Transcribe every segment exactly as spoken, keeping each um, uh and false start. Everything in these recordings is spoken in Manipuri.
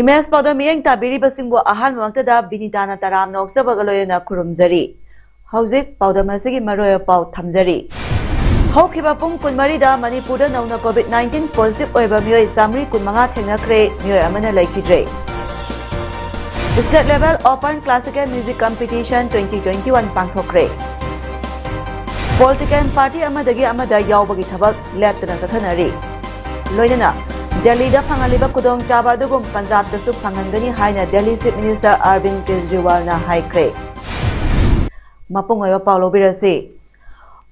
ꯏꯃꯦꯖ ꯄꯥꯎꯗꯝ ꯃꯤꯠꯌꯦꯡ ꯇꯥꯕꯤꯔꯤꯕꯁꯤꯡꯕꯨ ꯑꯍꯥꯟꯕ ꯃꯛꯇꯗ ꯕꯤꯅꯤꯇꯥꯅ ꯇꯔꯥꯝꯅ ꯑꯣꯛꯆꯕꯒ ꯂꯣꯏꯅꯅ ꯈꯨꯔꯨꯝꯖꯔꯤ꯫ ꯍꯧꯖꯤꯛ ꯄꯥꯎꯗꯝ ꯑꯁꯤꯒꯤ ꯃꯔꯨꯑꯣꯏꯕ ꯄꯥꯎ ꯊꯝꯖꯔꯤ꯫ ꯍꯧꯈꯤꯕ ꯄꯨꯡ ꯀꯨꯟꯃꯔꯤꯗ ꯃꯅꯤꯄꯨꯔꯗ ꯅꯧꯅ COVID nineteen positive ꯑꯣꯏꯕ ꯃꯤꯑꯣꯏ ꯆꯥꯃꯔꯤ ꯀꯨꯟꯃꯉꯥ ꯊꯦꯡꯅꯈ꯭ꯔꯦ, ꯃꯤꯑꯣꯏ ꯑꯃꯅ ꯂꯩꯈꯤꯗ꯭ꯔꯦ꯫ State Level Open Classical Music Competition twenty twenty-one ꯄꯥꯡꯊꯣꯛꯈ꯭ꯔꯦ꯫ Political party ꯑꯃꯗꯒꯤ ꯑꯃꯗ ꯌꯥꯎꯕꯒꯤ ꯊꯕꯛ ꯂꯦꯞꯇꯅ ꯆꯠꯊꯅꯔꯤ꯫ ꯂꯣꯏꯅꯅ ꯗꯦꯜꯂꯤꯗ ꯐꯪꯍꯜꯂꯤꯕ ꯈꯨꯗꯣꯡꯆꯥꯕ ꯑꯗꯨꯒꯨꯝ ꯄꯟꯖꯥꯕꯇꯁꯨ ꯐꯪꯍꯟꯒꯅꯤ ꯍꯥꯏꯅ ꯗꯦꯜꯂꯤ Chief Minister Arvind ꯀꯦꯖꯔꯤꯋꯥꯜꯅ ꯍꯥꯏꯈ꯭ꯔꯦ꯫ ꯃꯄꯨꯡ ꯑꯣꯏꯕ ꯄꯥꯎ ꯂꯧꯕꯤꯔꯁꯤ꯫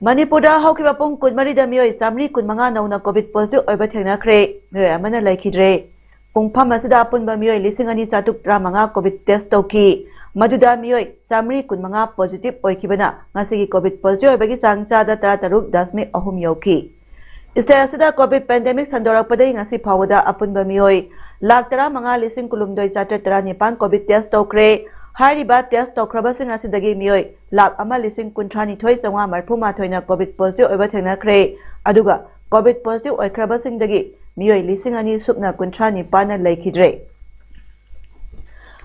ꯃꯅꯤꯄꯨꯔꯗ ꯍꯧꯈꯤꯕ ꯄꯨꯡ ꯀꯨꯟꯃꯔꯤꯗ ꯃꯤꯑꯣꯏ ꯆꯥꯃꯔꯤ ꯀꯨꯟꯃꯉꯥ ꯅꯧꯅ COVID positive ꯑꯣꯏꯕ ꯊꯦꯡꯅꯈ꯭ꯔꯦ, ꯃꯤꯑꯣꯏ ꯑꯃꯅ ꯂꯩꯈꯤꯗ꯭ꯔꯦ꯫ ꯄꯨꯡꯐꯝ ꯑꯁꯤꯗ ꯑꯄꯨꯟꯕ ꯃꯤꯑꯣꯏ ꯂꯤꯁꯤꯡ ꯑꯅꯤ ꯆꯥꯇ꯭ꯔꯨꯛ ꯇꯔꯥꯃꯉꯥ COVID test ꯇꯧꯈꯤ꯫ ꯃꯗꯨꯗ ꯃꯤꯑꯣꯏ ꯆꯥꯃꯔꯤ ꯀꯨꯟꯃꯉꯥ positive ꯑꯣꯏꯈꯤꯕꯅ ꯉꯁꯤꯒꯤ COVID positive ꯑꯣꯏꯕꯒꯤ ꯆꯥꯡ ꯆꯥꯗ ꯇꯔꯥꯇꯔꯨꯛ ꯗꯁꯃꯤꯛ ꯑꯍꯨꯝ ꯌꯧꯈꯤ꯫ State ꯑꯁꯤꯗ COVID pandemic ꯁꯟꯗꯣꯔꯛꯄꯗꯒꯤ ꯉꯁꯤ ꯐꯥꯎꯕꯗ ꯑꯄꯨꯟꯕ ꯃꯤꯑꯣꯏ ꯂꯥꯈ ꯇꯔꯥꯃꯉꯥ ꯂꯤꯁꯤꯡ ꯀꯨꯟꯍꯨꯝꯗꯣꯏ ꯆꯥꯇ꯭ꯔꯦꯠ ꯇꯔꯥꯅꯤꯄꯥꯟ COVID test ꯇꯧꯈ꯭ꯔꯦ꯫ ꯍꯥꯏꯔꯤꯕ test ꯇꯧꯈ꯭ꯔꯕꯁꯤꯡ ꯑꯁꯤꯗꯒꯤ ꯃꯤꯑꯣꯏ ꯂꯥꯈ ꯑꯃ ꯂꯤꯁꯤꯡ ꯀꯨꯟꯊ꯭ꯔꯥꯅꯤꯊꯣꯏ ꯆꯥꯝꯃꯉꯥ ꯃꯔꯤꯐꯨ ꯃꯥꯊꯣꯏꯅ COVID positive ꯑꯣꯏꯕ ꯊꯦꯡꯅꯈ꯭ꯔꯦ꯫ ꯑꯗꯨꯒ COVID positive ꯑꯣꯏꯈ꯭ꯔꯕꯁꯤꯡꯗꯒꯤ ꯃꯤꯑꯣꯏ ꯂꯤꯁꯤꯡ ꯑꯅꯤ ꯁꯨꯞꯅ ꯀꯨꯟꯊ꯭ꯔꯥ ꯅꯤꯄꯥꯟꯅ ꯂꯩꯈꯤꯗ꯭ꯔꯦ꯫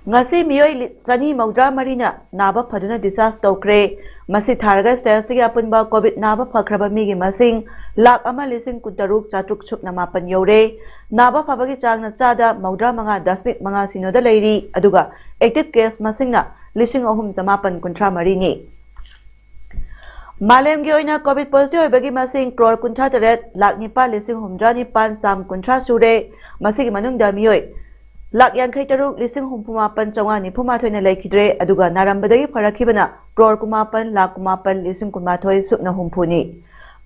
ꯉꯁꯤ ꯃꯤꯑꯣꯏ ꯂꯤ-, ꯆꯅꯤ ꯃꯧꯗ꯭ꯔꯥ ꯃꯔꯤꯅ ꯅꯥꯕ ꯐꯗꯨꯅ discharge ꯇꯧꯈ꯭ꯔꯦ꯫ ꯃꯁꯤ ꯊꯥꯔꯒ state ꯑꯁꯤꯒꯤ ꯑꯄꯨꯟꯕ COVID ꯅꯥꯕ ꯐꯈ꯭ꯔꯕ ꯃꯤꯒꯤ ꯃꯁꯤꯡ ꯂꯥꯈ ꯑꯃ ꯂꯤꯁꯤꯡ ꯀꯨꯟꯇꯔꯨꯛ ꯆꯥꯇ꯭ꯔꯨꯛ ꯁꯨꯞꯅ ꯃꯥꯄꯟ ꯌꯧꯔꯦ꯫ ꯅꯥꯕ ꯐꯕꯒꯤ ꯆꯥꯡꯅ ꯆꯥꯗ ꯃꯧꯗ꯭ꯔꯥ ꯃꯉꯥ ꯗꯁꯃꯤꯛ ꯃꯉꯥ ꯁꯤꯅꯣꯗ ꯂꯩꯔꯤ, ꯑꯗꯨꯒ active case ꯃꯁꯤꯡꯅ ꯂꯤꯁꯤꯡ ꯑꯍꯨꯝ ꯆꯃꯥꯄꯟ ꯀꯨꯟꯊ꯭ꯔꯥ ꯃꯔꯤꯅꯤ꯫ ꯃꯥꯂꯦꯝꯒꯤ ꯑꯣꯏꯅ COVID positive ꯑꯣꯏꯕꯒꯤ ꯃꯁꯤꯡ ꯀ꯭ꯔꯣꯔ ꯀꯨꯟꯊ꯭ꯔꯥ ꯇꯔꯦꯠ ꯂꯥꯈ ꯅꯤꯄꯥꯜ ꯂꯤꯁꯤꯡ ꯍꯨꯝꯐꯨꯇꯔꯥ ꯅꯤꯄꯥꯜ ꯆꯥꯝ ꯀꯨꯟꯊ꯭ꯔꯥ ꯁꯨꯔꯦ꯫ ꯃꯁꯤꯒꯤ ꯃꯅꯨꯡꯗ ꯃꯤꯑꯣꯏ ꯂꯥꯈ ꯌꯥꯡꯈꯩ ꯇꯔꯨꯛ ꯂꯤꯁꯤꯡ ꯍꯨꯝꯐꯨ ꯃꯥꯄꯟ ꯆꯥꯝꯃꯉꯥ ꯅꯤꯐꯨ ꯃꯥꯊꯣꯏꯅ ꯂꯩꯈꯤꯗ꯭ꯔꯦ, ꯑꯗꯨꯒ ꯅꯥꯔꯝꯕꯗꯒꯤ ꯐꯔꯛꯈꯤꯕꯅ ꯀ꯭ꯔꯣꯔ ꯀꯨꯟꯃꯥꯄꯟ ꯂꯥꯈ ꯀꯨꯟꯃꯥꯄꯟ ꯂꯤꯁꯤꯡ ꯀꯨꯟꯃꯥꯊꯣꯏ ꯁꯨꯞꯅ ꯍꯨꯝꯐꯨꯅꯤ꯫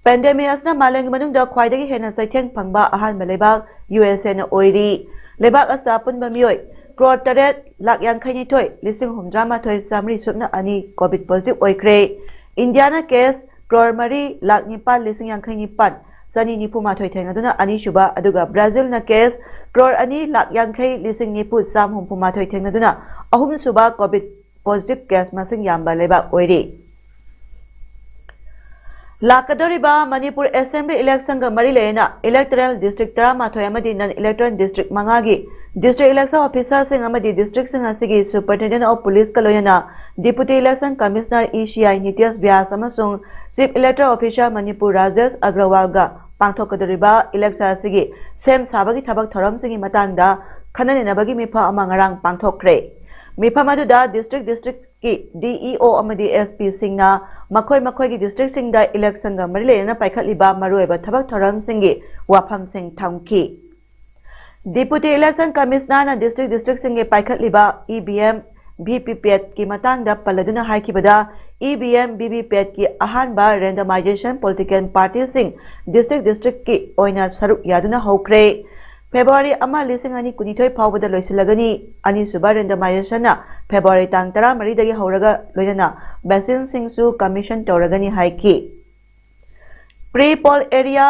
Pandemic ꯑꯁꯤꯅ ꯃꯥꯂꯦꯝꯒꯤ ꯃꯅꯨꯡꯗ ꯈ꯭ꯋꯥꯏꯗꯒꯤ ꯍꯦꯟꯅ ꯆꯩꯊꯦꯡ ꯐꯪꯕ ꯑꯍꯥꯟꯕ ꯂꯩꯕꯥꯛ ꯌꯨ ꯑꯦꯁ ꯑꯦꯅ ꯑꯣꯏꯔꯤ꯫ ꯂꯩꯕꯥꯛ ꯑꯁꯤꯗ ꯑꯄꯨꯟꯕ ꯃꯤꯑꯣꯏ ꯀ꯭ꯔꯣꯔ ꯇꯔꯦꯠ ꯂꯥꯛ ꯌꯥꯡꯈꯩ ꯅꯤꯊꯣꯏ ꯂꯤꯁꯤꯡ ꯍꯨꯝꯐꯨꯇꯔꯥ ꯃꯥꯊꯣꯏ ꯆꯥꯃꯔꯤ ꯁꯨꯞꯅ ꯑꯅꯤ ꯀꯣꯚꯤꯗ ꯄꯣꯖꯤꯇꯤꯚ ꯑꯣꯏꯈ꯭ꯔꯦ꯫ ꯏꯟꯗꯤꯌꯥꯅ ꯀꯦꯁ ꯀ꯭ꯔꯣꯔ ꯃꯔꯤ ꯂꯥꯛ ꯅꯤꯄꯥꯜ ꯂꯤꯁꯤꯡ ꯌꯥꯡꯈꯩ ꯅꯤꯄꯥꯜ ꯆꯅꯤ ꯅꯤꯐꯨ ꯃꯥꯊꯣꯏ ꯊꯦꯡꯅꯗꯨꯅ ꯑꯅꯤꯁꯨꯕ, ꯑꯗꯨꯒ ꯕ꯭ꯔꯥꯖꯤꯜꯅ ꯀꯦꯁ ꯀ꯭ꯔꯣꯔ ꯑꯅꯤ ꯂꯥꯛ ꯌꯥꯡꯈꯩ ꯂꯤꯁꯤꯡ ꯅꯤꯐꯨ ꯆꯥꯝ ꯍꯨꯝꯐꯨ ꯃꯥꯊꯣꯏ ꯊꯦꯡꯅꯗꯨꯅ ꯑꯍꯨꯝꯁꯨꯕ ꯀꯣꯚꯤꯗ ꯄꯣꯖꯤꯇꯤꯚ ꯀꯦꯁ ꯃꯁꯤꯡ ꯌꯥꯝꯕ ꯂꯩꯕꯥꯛ ꯑꯣꯏꯔꯤ꯫ ꯂꯥꯛꯀꯗꯧꯔꯤꯕ ꯃꯅꯤꯄꯨꯔ ꯑꯦꯁꯦꯝꯕ꯭ꯂꯤ ꯏꯂꯦꯛꯁꯟꯒ ꯃꯔꯤ ꯂꯩꯅꯅ ꯏꯂꯦꯛꯇꯣꯔꯦꯜ ꯗꯤꯁꯇ꯭ꯔꯤꯛ ꯇꯔꯥꯃꯥꯊꯣꯏ ꯑꯃꯗꯤ ꯅꯟ ꯏꯂꯦꯛꯇꯣꯔꯦꯜ ꯗꯤꯁꯇ꯭ꯔꯤꯛ ꯃꯉꯥꯒꯤ ꯗꯤꯁꯇ꯭ꯔꯤꯛ ꯏꯂꯦꯛꯁꯟ ꯑꯣꯐꯤꯁꯥꯔꯁꯤꯡ ꯑꯃꯗꯤ ꯗꯤꯁꯇ꯭ꯔꯤꯛꯁꯤꯡ ꯑꯁꯤꯒꯤ ꯁꯨꯄꯔꯤꯟꯇꯦꯟꯗꯦꯟ ꯑꯣꯐ ꯄꯨꯂꯤꯁꯀ ꯂꯣꯏꯅꯅ deputy election commissioner E C I Nitesh Vyas ꯑꯃꯁꯨꯡ chief electoral officer Manipur Rajesh ꯑꯒ꯭ꯔꯋꯥꯜꯒ ꯄꯥꯡꯊꯣꯛꯀꯗꯧꯔꯤꯕ ꯏꯂꯦꯛꯁꯟ ꯑꯁꯤꯒꯤ ꯁꯦꯝ ꯁꯥꯕꯒꯤ ꯊꯕꯛ ꯊꯧꯔꯝꯁꯤꯡꯒꯤ ꯃꯇꯥꯡꯗ ꯈꯟꯅ ꯅꯩꯅꯕꯒꯤ ꯃꯤꯐꯝ ꯑꯃ ꯉꯔꯥꯡ ꯄꯥꯡꯊꯣꯛꯈ꯭ꯔꯦ꯫ ꯃꯤꯐꯝ ꯑꯗꯨꯗ ꯗꯤꯁꯇ꯭ꯔꯤꯛ ꯗꯤꯁꯇ꯭ꯔꯤꯛ ꯀꯤ ꯗꯤ ꯏ ꯑꯣ ꯑꯃꯗꯤ ꯑꯦꯁ ꯄꯤꯁꯤꯡꯅ ꯃꯈꯣꯏ ꯃꯈꯣꯏꯒꯤ ꯗꯤꯁꯇ꯭ꯔꯤꯛꯁꯤꯡꯗ ꯏꯂꯦꯛꯁꯟꯒ ꯃꯔꯤ ꯂꯩꯅꯅ ꯄꯥꯏꯈꯠꯂꯤꯕ ꯃꯔꯨꯑꯣꯏꯕ ꯊꯕꯛ ꯊꯧꯔꯝꯁꯤꯡꯒꯤ ꯋꯥꯐꯝꯁꯤꯡ ꯊꯝꯈꯤ꯫ ꯗꯤꯄꯨꯇꯤ ꯏꯂꯦꯛꯁꯟ ꯀꯃꯤꯁꯅꯔꯅ ꯗꯤꯁꯇ꯭ꯔꯤꯛ ꯗꯤꯁꯇ꯭ꯔꯤꯛꯁꯤꯡꯒꯤ ꯄꯥꯏꯈꯠꯂꯤꯕ E V M, V V ꯄꯦꯠꯀꯤ ꯃꯇꯥꯡꯗ ꯄꯜꯂꯗꯨꯅ ꯍꯥꯏꯈꯤꯕꯗ, E V M, V V ꯄꯦꯠꯀꯤ ꯑꯍꯥꯟꯕ ꯔꯦꯟꯗꯃꯥꯏꯖꯦꯁꯟ ꯄꯣꯂꯤꯇꯤꯀꯦꯜ ꯄꯥꯔꯇꯤꯁꯤꯡ ꯗꯤꯁꯇ꯭ꯔꯤꯛ ꯗꯤꯁꯇ꯭ꯔꯤꯛꯀꯤ ꯑꯣꯏꯅ ꯁꯔꯨꯛ ꯌꯥꯗꯨꯅ ꯍꯧꯈ꯭ꯔꯦ꯫ ꯐꯦꯕ꯭ꯔꯨꯋꯥꯔꯤ ꯑꯃ, ꯂꯤꯁꯤꯡ ꯑꯅꯤ ꯀꯨꯟꯅꯤꯊꯣꯏ ꯐꯥꯎꯕꯗ ꯂꯣꯏꯁꯤꯜꯂꯒꯅꯤ꯫ ꯑꯅꯤꯁꯨꯕ ꯔꯦꯟꯗꯃꯥꯏꯖꯦꯁꯟꯅ ꯐꯦꯕ꯭ꯔꯨꯋꯥꯔꯤ ꯇꯥꯡ ꯇꯔꯥꯃꯔꯤꯗꯒꯤ ꯍꯧꯔꯒ ꯂꯣꯏꯅꯅ ꯚꯦꯛꯁꯤꯟꯁꯤꯡꯁꯨ ꯀꯃꯤꯁꯟ ꯇꯧꯔꯒꯅꯤ ꯍꯥꯏꯈꯤ꯫ ꯄ꯭ꯔꯤ ꯄꯣꯜ ꯑꯦꯔꯤꯌꯥ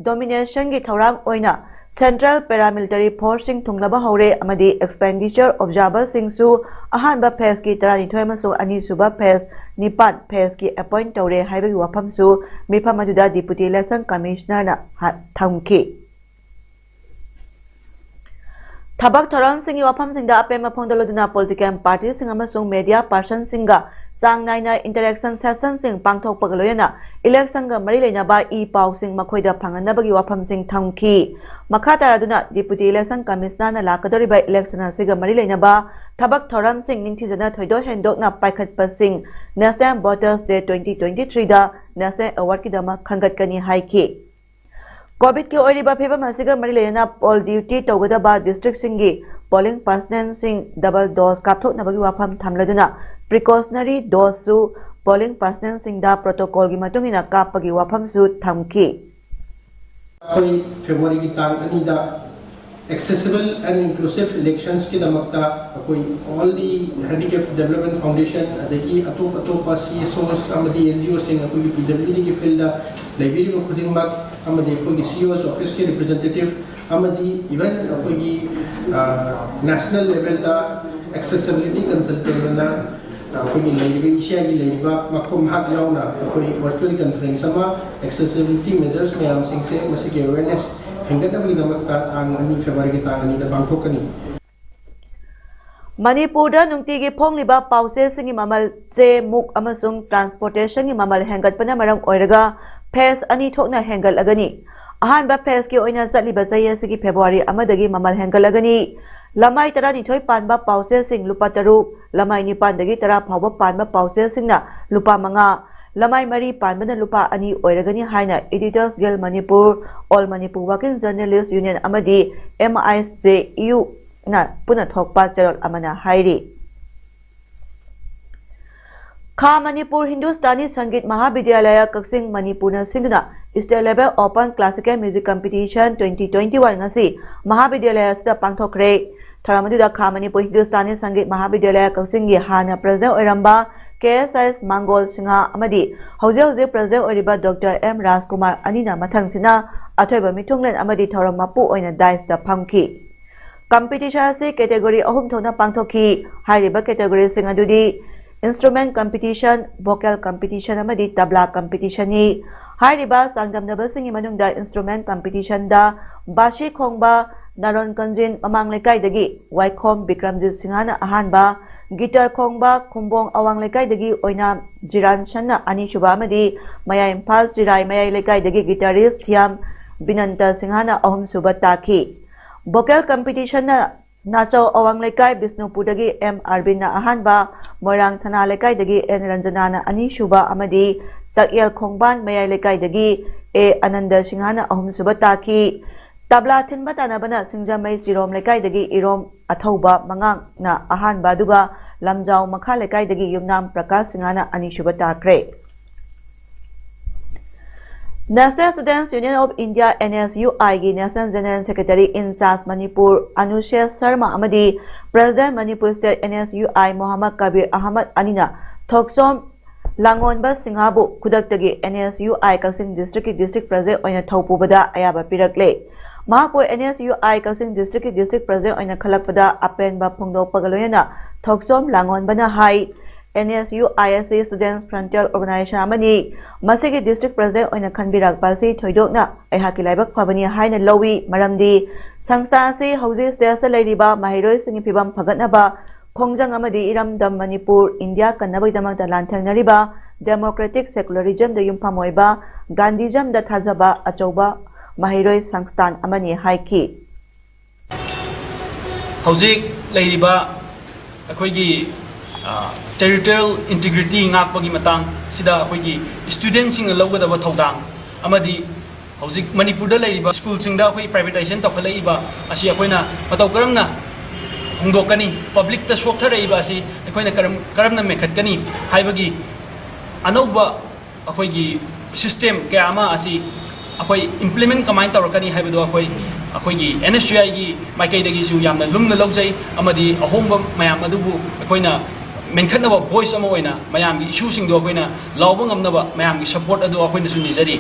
ꯗꯣꯃꯤꯅꯦꯁꯟꯒꯤ ꯊꯧꯔꯥꯡ ꯑꯣꯏꯅ ꯁꯦꯟꯇ꯭ꯔꯦꯜ ꯄꯦꯔꯥꯃꯤꯂꯤꯇꯔꯤ ꯐꯣꯔꯁꯁꯤꯡ ꯊꯨꯡꯂꯕ ꯍꯧꯔꯦ ꯑꯃꯗꯤ ꯑꯦꯛꯁꯄꯦꯟꯗꯤꯆꯔ ꯑꯣꯕꯖꯥꯔꯚꯔꯁꯤꯡꯁꯨ ꯑꯍꯥꯟꯕ ꯐꯦꯖꯀꯤ ꯇꯔꯥꯅꯤꯊꯣꯏ ꯑꯃꯁꯨꯡ ꯑꯅꯤꯁꯨꯕ ꯐꯦꯖ ꯅꯤꯄꯥꯟ ꯐꯦꯖꯀꯤ ꯑꯦꯄꯣꯏꯟꯠ ꯇꯧꯔꯦ ꯍꯥꯏꯕꯒꯤ ꯋꯥꯐꯝꯁꯨ ꯃꯤꯐꯝ ꯑꯗꯨꯗ ꯗꯤꯄꯨꯇꯤ ꯏꯂꯦꯛꯁꯟ ꯀꯃꯤꯁꯅꯔꯅ ꯍꯥ-, ꯊꯝꯈꯤ꯫ ꯊꯕꯛ ꯊꯧꯔꯝꯁꯤꯡꯒꯤ ꯋꯥꯐꯝꯁꯤꯡꯗ ꯑꯄꯦꯟꯕ ꯐꯣꯡꯗꯣꯛꯂꯗꯨꯅ ꯄꯣꯂꯤꯇꯤꯀꯦꯜ ꯄꯥꯔꯇꯤꯁꯤꯡ ꯑꯃꯁꯨꯡ ꯃꯦꯗꯤꯌꯥ ꯄꯥꯔꯁꯟꯁꯤꯡꯒ ꯆꯥꯡ ꯅꯥꯏꯅ ꯏꯟꯇꯔꯦꯛꯁꯟ ꯁꯦꯁꯟꯁꯤꯡ ꯄꯥꯡꯊꯣꯛꯄꯒ ꯂꯣꯏꯅꯅ ꯏꯂꯦꯛꯁꯟꯒ ꯃꯔꯤ ꯂꯩꯅꯕ ꯏ ꯄꯥꯎꯁꯤꯡ ꯃꯈꯣꯏꯗ ꯐꯪꯍꯟꯅꯕꯒꯤ ꯋꯥꯐꯝꯁꯤꯡ ꯊꯝꯈꯤ꯫ ꯃꯈꯥ ꯇꯥꯔꯗꯨꯅ ꯗꯤꯄꯨꯇꯤ ꯏꯂꯦꯛꯁꯟ ꯀꯃꯤꯁꯅꯔꯅ ꯂꯥꯛꯀꯗꯧꯔꯤꯕ ꯏꯂꯦꯛꯁꯟ ꯑꯁꯤꯒ ꯃꯔꯤ ꯂꯩꯅꯕ ꯊꯕꯛ ꯊꯧꯔꯝꯁꯤꯡ ꯅꯤꯡꯊꯤꯖꯅ ꯊꯣꯏꯗꯣꯛ ꯍꯦꯟꯗꯣꯛꯅ ꯄꯥꯏꯈꯠꯄꯁꯤꯡ ꯅꯦꯁꯅꯦꯜ ꯚꯣꯇꯔꯁ ꯗꯦ ꯇ꯭ꯋꯦꯟꯇꯤ ꯇ꯭ꯋꯦꯟꯇꯤ ꯊ꯭ꯔꯤꯗ ꯅꯦꯁꯅꯦꯜ ꯑꯦꯋꯥꯔꯗꯀꯤꯗꯃꯛ ꯈꯟꯒꯠꯀꯅꯤ ꯍꯥꯏꯈꯤ꯫ ꯀꯣꯚꯤꯗꯀꯤ ꯑꯣꯏꯔꯤꯕ ꯐꯤꯕꯝ ꯑꯁꯤꯒ ꯃꯔꯤ ꯂꯩꯅꯅ ꯄꯣꯜ ꯗ꯭ꯌꯨꯇꯤ ꯇꯧꯒꯗꯕ ꯗꯤꯁꯇ꯭ꯔꯤꯛꯁꯤꯡꯒꯤ ꯄꯣꯂꯤꯡ ꯄꯥꯔꯁꯅꯦꯜꯁꯤꯡ ꯗꯕꯜ ꯗꯣꯁ ꯀꯥꯞꯊꯣꯛꯅꯕꯒꯤ ꯋꯥꯐꯝ ꯊꯝꯂꯗꯨꯅ ꯄ꯭ꯔꯤꯀꯣꯁꯅꯔꯤ ꯗꯣꯁꯁꯨ ꯄꯣꯂꯤꯡ ꯄꯥꯔꯁꯅꯦꯜꯁꯤꯡꯗ ꯄ꯭ꯔꯣꯇꯣꯀꯣꯜꯒꯤ ꯃꯇꯨꯡ ꯏꯟꯅ ꯀꯥꯞꯄꯒꯤ ꯋꯥꯐꯝꯁꯨ ꯊꯝꯈꯤ꯫ ꯑꯩꯈꯣꯏ ꯐꯦꯕ꯭ꯔꯨꯋꯥꯔꯤꯒꯤ ꯇꯥꯡ ꯑꯅꯤꯗ Accessible and inclusive elections ꯀꯤꯗꯃꯛꯇ ꯑꯩꯈꯣꯏ all the handicap development foundation ꯑꯗꯒꯤ ꯑꯇꯣꯞ ꯑꯇꯣꯞꯄ C S Os ꯑꯃꯗꯤ N G O ꯁꯤꯡ ꯑꯩꯈꯣꯏꯒꯤ P W D ꯒꯤ field ꯗ ꯂꯩꯕꯤꯔꯤꯕ ꯈꯨꯗꯤꯡꯃꯛ ꯑꯃꯗꯤ ꯑꯩꯈꯣꯏꯒꯤ C E Os office ꯀꯤ representative ꯑꯃꯗꯤ even ꯑꯩꯈꯣꯏꯒꯤ national level ꯗ accessibility consultant ꯑꯣꯏꯅ ꯑꯩꯈꯣꯏꯒꯤ ꯂꯩꯔꯤꯕ ꯏꯁꯤꯌꯥꯒꯤ ꯂꯩꯔꯤꯕ ꯃꯈꯣꯏ ꯃꯍꯥꯛ ꯌꯥꯎꯅ ꯑꯩꯈꯣꯏ virtual conference ꯑꯃ accessibility measures ꯃꯌꯥꯝꯁꯤꯡꯁꯦ ꯃꯁꯤꯒꯤ awareness ꯍꯦꯟꯒꯠꯅꯕꯒꯤꯗꯃꯛꯇ ꯇꯥꯡ ꯑꯅꯤ February ꯒꯤ ꯇꯥꯡ ꯑꯅꯤꯗ ꯄꯥꯡꯊꯣꯛꯀꯅꯤ꯫ ꯃꯅꯤꯄꯨꯔꯗ ꯅꯨꯡꯇꯤꯒꯤ ꯐꯣꯡꯂꯤꯕ ꯄꯥꯎꯆꯦꯁꯤꯡꯒꯤ ꯃꯃꯜ, ꯆꯦ, ꯃꯨꯛ ꯑꯃꯁꯨꯡ transportation ꯒꯤ ꯃꯃꯜ ꯍꯦꯟꯒꯠꯄꯅ ꯃꯔꯝ ꯑꯣꯏꯔꯒ phase ꯑꯅꯤ ꯊꯣꯛꯅ ꯍꯦꯟꯒꯠꯂꯒꯅꯤ꯫ ꯑꯍꯥꯟꯕ phase ꯀꯤ ꯑꯣꯏꯅ ꯆꯠꯂꯤꯕ ꯆꯍꯤ ꯑꯁꯤꯒꯤ February ꯑꯃꯗꯒꯤ ꯃꯃꯜ ꯍꯦꯟꯒꯠꯂꯒꯅꯤ꯫ ꯂꯃꯥꯏ ꯇꯔꯥꯅꯤꯊꯣꯏ ꯄꯥꯟꯕ ꯄꯥꯎꯆꯦꯁꯤꯡ ꯂꯨꯄꯥ ꯇꯔꯨꯛ, ꯂꯃꯥꯏ ꯅꯤꯄꯥꯟꯗꯒꯤ ꯇꯔꯥ ꯐꯥꯎꯕ ꯄꯥꯟꯕ ꯄꯥꯎꯆꯦꯁꯤꯡꯅ ꯂꯨꯄꯥ ꯃꯉꯥ, ꯂꯃꯥꯏ ꯃꯔꯤ ꯄꯥꯟꯕꯅ ꯂꯨꯄꯥ ꯑꯅꯤ ꯑꯣꯏꯔꯒꯅꯤ ꯍꯥꯏꯅ Editors Guild Manipur, All Manipur Working Journalist Union ꯑꯃꯗꯤ M I S J U ꯅ ꯄꯨꯟꯅ ꯊꯣꯛꯄ ꯆꯦꯔꯣꯜ ꯑꯃꯅ ꯍꯥꯏꯔꯤ꯫ ꯈꯥ ꯃꯅꯤꯄꯨꯔ ꯍꯤꯟꯗꯨꯁꯇꯥꯅꯤ ꯁꯪꯒꯤꯠ ꯃꯍꯥꯕꯤꯗ꯭ꯌꯥꯂꯌ ꯀꯛꯆꯤꯡ ꯃꯅꯤꯄꯨꯔꯅ ꯁꯤꯟꯗꯨꯅ State Level Open Classical Music Competition twenty twenty-one ꯉꯁꯤ ꯃꯍꯥꯕꯤꯗ꯭ꯌꯥꯂꯌ ꯑꯁꯤꯗ ꯄꯥꯡꯊꯣꯛꯈ꯭ꯔꯦ꯫ ꯊꯧꯔꯝ ꯑꯗꯨꯗ ꯈꯥ ꯃꯅꯤꯄꯨꯔ ꯍꯤꯟꯗꯨꯁꯇꯥꯅꯤ ꯁꯪꯒꯤꯠ ꯃꯍꯥꯕꯤꯗ꯭ꯌꯥꯂꯌ ꯀꯛꯆꯤꯡꯒꯤ ꯍꯥꯟꯅ president ꯑꯣꯏꯔꯝꯕ K S S ꯃꯥꯡꯒꯣꯜ ꯁꯤꯡꯍ ꯑꯃꯗꯤ ꯍꯧꯖꯤꯛ ꯍꯧꯖꯤꯛ president ꯑꯣꯏꯔꯤꯕ Doctor M ꯔꯥꯖꯀꯨꯃꯥꯔ ꯑꯅꯤꯅ ꯃꯊꯪꯁꯤꯅ ꯑꯊꯣꯏꯕ ꯃꯤꯊꯨꯡꯂꯦꯟ ꯑꯃꯗꯤ ꯊꯧꯔꯝ ꯃꯄꯨ ꯑꯣꯏꯅ dais ꯇ ꯐꯝꯈꯤ꯫ Competition ꯑꯁꯤ category ꯑꯍꯨꯝ ꯊꯣꯛꯅ ꯄꯥꯡꯊꯣꯛꯈꯤ꯫ ꯍꯥꯏꯔꯤꯕ category ꯁꯤꯡ ꯑꯗꯨꯗꯤ instrument competition, vocal competition ꯑꯃꯗꯤ tabla competition ꯅꯤ꯫ ꯍꯥꯏꯔꯤꯕ ꯆꯥꯡꯗꯝꯅꯕꯁꯤꯡꯒꯤ ꯃꯅꯨꯡꯗ instrument competition ꯗ ꯕꯥꯁꯤ ꯈꯣꯡꯕ ꯅꯥꯔꯣꯟ ꯀꯟꯖꯤꯟ ꯃꯃꯥꯡ ꯂꯩꯀꯥꯏꯗꯒꯤ ꯋꯥꯏꯈꯣꯝ ꯕꯤꯀ꯭ꯔꯝꯖꯤꯠ ꯁꯤꯡꯍꯅ ꯑꯍꯥꯟꯕ, guitar ꯈꯣꯡꯕ ꯈꯨꯝꯕꯣꯡ ꯑꯋꯥꯡ ꯂꯩꯀꯥꯏꯗꯒꯤ ꯑꯣꯏꯅꯥꯝ ꯖꯤꯔꯥꯟꯁꯟꯅ ꯑꯅꯤꯁꯨꯕ ꯑꯃꯗꯤ ꯃꯌꯥꯏ ꯏꯝꯐꯥꯜ ꯆꯤꯔꯥꯏ ꯃꯌꯥꯏ ꯂꯩꯀꯥꯏꯗꯒꯤ guitarist ꯊꯤꯌꯥꯝ ꯕꯤꯅꯟꯇ ꯁꯤꯡꯍꯅ ꯑꯍꯨꯝꯁꯨꯕ ꯇꯥꯈꯤ꯫ Vocal competition ꯅ ꯅꯥꯆꯧ ꯑꯋꯥꯡ ꯂꯩꯀꯥꯏ ꯕꯤꯁꯅꯨꯄꯨꯔꯗꯒꯤ M ꯑꯥꯔꯕꯤꯟꯅ ꯑꯍꯥꯟꯕ, ꯃꯣꯏꯔꯥꯡ ꯊꯅꯥ ꯂꯩꯀꯥꯏꯗꯒꯤ N ꯔꯟꯖꯅꯥꯅ ꯑꯅꯤꯁꯨꯕ ꯑꯃꯗꯤ ꯇꯛꯌꯦꯜ ꯈꯣꯡꯕꯥꯟ ꯃꯌꯥꯏ ꯂꯩꯀꯥꯏꯗꯒꯤ A ꯑꯅꯟꯗ ꯁꯤꯡꯍꯅ ꯑꯍꯨꯝꯁꯨꯕ ꯇꯥꯈꯤ꯫ ꯇꯕ꯭ꯂꯥ ꯊꯤꯟꯕ ꯇꯥꯟꯅꯕꯅ ꯁꯤꯡꯖꯃꯩ ꯆꯤꯔꯣꯝ ꯂꯩꯀꯥꯏꯗꯒꯤ ꯏꯔꯣꯝ ꯑꯊꯧꯕ ꯃꯉꯥꯡꯅ ꯑꯍꯥꯟꯕ, ꯑꯗꯨꯒ ꯂꯝꯖꯥꯎ ꯃꯈꯥ ꯂꯩꯀꯥꯏꯗꯒꯤ ꯌꯨꯝꯅꯥꯝ ꯄ꯭ꯔꯀꯥꯁ ꯁꯤꯡꯍꯅ ꯑꯅꯤꯁꯨꯕ ꯇꯥꯈ꯭ꯔꯦ꯫ National Students Union of India, NSUI ꯒꯤ National General Secretary in charge Manipur ꯑꯅꯨꯁꯦꯁ Sharma ꯑꯃꯗꯤ President Manipur State NSUI Mohammad Kabir Ahmad ꯑꯅꯤꯅ ꯊꯣꯛꯆꯣꯝ ꯂꯥꯡꯉꯣꯟꯕ ꯁꯤꯡꯍꯕꯨ ꯈꯨꯗꯛꯇꯒꯤ NSUI ꯀꯛꯆꯤꯡ District ꯀꯤ District President ꯑꯣꯏꯅ ꯊꯧ ꯄꯨꯕꯗ ꯑꯌꯥꯕ ꯄꯤꯔꯛꯂꯦ꯫ ꯃꯍꯥꯛꯄꯨ NSUI ꯀꯛꯆꯤꯡ District ꯀꯤ District President ꯑꯣꯏꯅ ꯈꯜꯂꯛꯄꯗ ꯑꯄꯦꯟꯕ ꯐꯣꯡꯗꯣꯛꯄꯒ ꯂꯣꯏꯅꯅ ꯊꯣꯛꯆꯣꯝ ꯂꯥꯡꯉꯣꯟꯕꯅ ꯍꯥꯏ, NSUI ꯑꯁꯤ Students Frontier Organization ꯑꯃꯅꯤ꯫ ꯃꯁꯤꯒꯤ District President ꯑꯣꯏꯅ ꯈꯟꯕꯤꯔꯛꯄ ꯑꯁꯤ ꯊꯣꯏꯗꯣꯛꯅ ꯑꯩꯍꯥꯛꯀꯤ ꯂꯥꯏꯕꯛ ꯐꯕꯅꯤ ꯍꯥꯏꯅ ꯂꯧꯏ, ꯃꯔꯝꯗꯤ ꯁꯪꯁꯊꯥ ꯑꯁꯤ ꯍꯧꯖꯤꯛ state ꯇ ꯂꯩꯔꯤꯕ ꯃꯍꯩꯔꯣꯏꯁꯤꯡꯒꯤ ꯐꯤꯕꯝ ꯐꯒꯠꯅꯕ ꯈꯣꯡꯖꯪ ꯑꯃꯗꯤ ꯏꯔꯝꯗꯝ ꯃꯅꯤꯄꯨꯔ ꯏꯟꯗꯤꯌꯥ ꯀꯟꯅꯕꯒꯤꯗꯃꯛꯇ ꯂꯥꯟꯊꯦꯡꯅꯔꯤꯕ democratic secularism ꯗ ꯌꯨꯝꯐꯝ ꯑꯣꯏꯕ Gandhism ꯗ ꯊꯥꯖꯕ ꯑꯆꯧꯕ ꯃꯍꯩꯔꯣꯏ ꯁꯪꯁꯊꯥꯟ ꯑꯃꯅꯤ ꯍꯥꯏꯈꯤ꯫ ꯍꯧꯖꯤꯛ ꯂꯩꯔꯤꯕ ꯑꯩꯈꯣꯏꯒꯤ, ꯑ, territorial integrity ꯉꯥꯛꯄꯒꯤ ꯃꯇꯥꯡ ꯁꯤꯗ ꯑꯩꯈꯣꯏꯒꯤ student ꯁꯤꯡꯅ ꯂꯧꯒꯗꯕ ꯊꯧꯗꯥꯡ ꯑꯃꯗꯤ ꯍꯧꯖꯤꯛ ꯃꯅꯤꯄꯨꯔꯗ ꯂꯩꯔꯤꯕ school ꯁꯤꯡꯗ ꯑꯩꯈꯣꯏ privatization ꯇꯧꯈꯠꯂꯛꯏꯕ ꯑꯁꯤ ꯑꯩꯈꯣꯏꯅ ꯃꯇꯧ ꯀꯔꯝꯅ ꯍꯣꯡꯗꯣꯛꯀꯅꯤ, public ꯇ ꯁꯣꯛꯊꯔꯛꯏꯕ ꯑꯁꯤ ꯑꯩꯈꯣꯏꯅ ꯀꯔꯝ-, ꯀꯔꯝꯅ ꯃꯦꯟꯈꯠꯀꯅꯤ ꯍꯥꯏꯕꯒꯤ ꯑꯅꯧꯕ ꯑꯩꯈꯣꯏꯒꯤ system ꯀꯌꯥ ꯑꯃ ꯑꯁꯤ ꯑꯩꯈꯣꯏ implement ꯀꯃꯥꯏꯅ ꯇꯧꯔꯛꯀꯅꯤ ꯍꯥꯏꯕꯗꯣ ꯑꯩꯈꯣꯏ, ꯑꯩꯈꯣꯏꯒꯤ NSUI ꯒꯤ ꯃꯥꯏꯀꯩꯗꯒꯤꯁꯨ ꯌꯥꯝꯅ ꯂꯨꯝꯅ ꯂꯧꯖꯩ, ꯑꯃꯗꯤ ꯑꯍꯣꯡꯕ ꯃꯌꯥꯝ ꯑꯗꯨꯕꯨ ꯑꯩꯈꯣꯏꯅ ꯃꯦꯟꯈꯠꯅꯕ voice ꯑꯃ ꯑꯣꯏꯅ ꯃꯌꯥꯝꯒꯤ issue ꯁꯤꯡꯗꯣ ꯑꯩꯈꯣꯏꯅ ꯂꯥꯎꯕ ꯉꯝꯅꯕ ꯃꯌꯥꯝꯒꯤ support ꯑꯗꯨ ꯑꯩꯈꯣꯏꯅꯁꯨ ꯅꯤꯖꯔꯤ꯫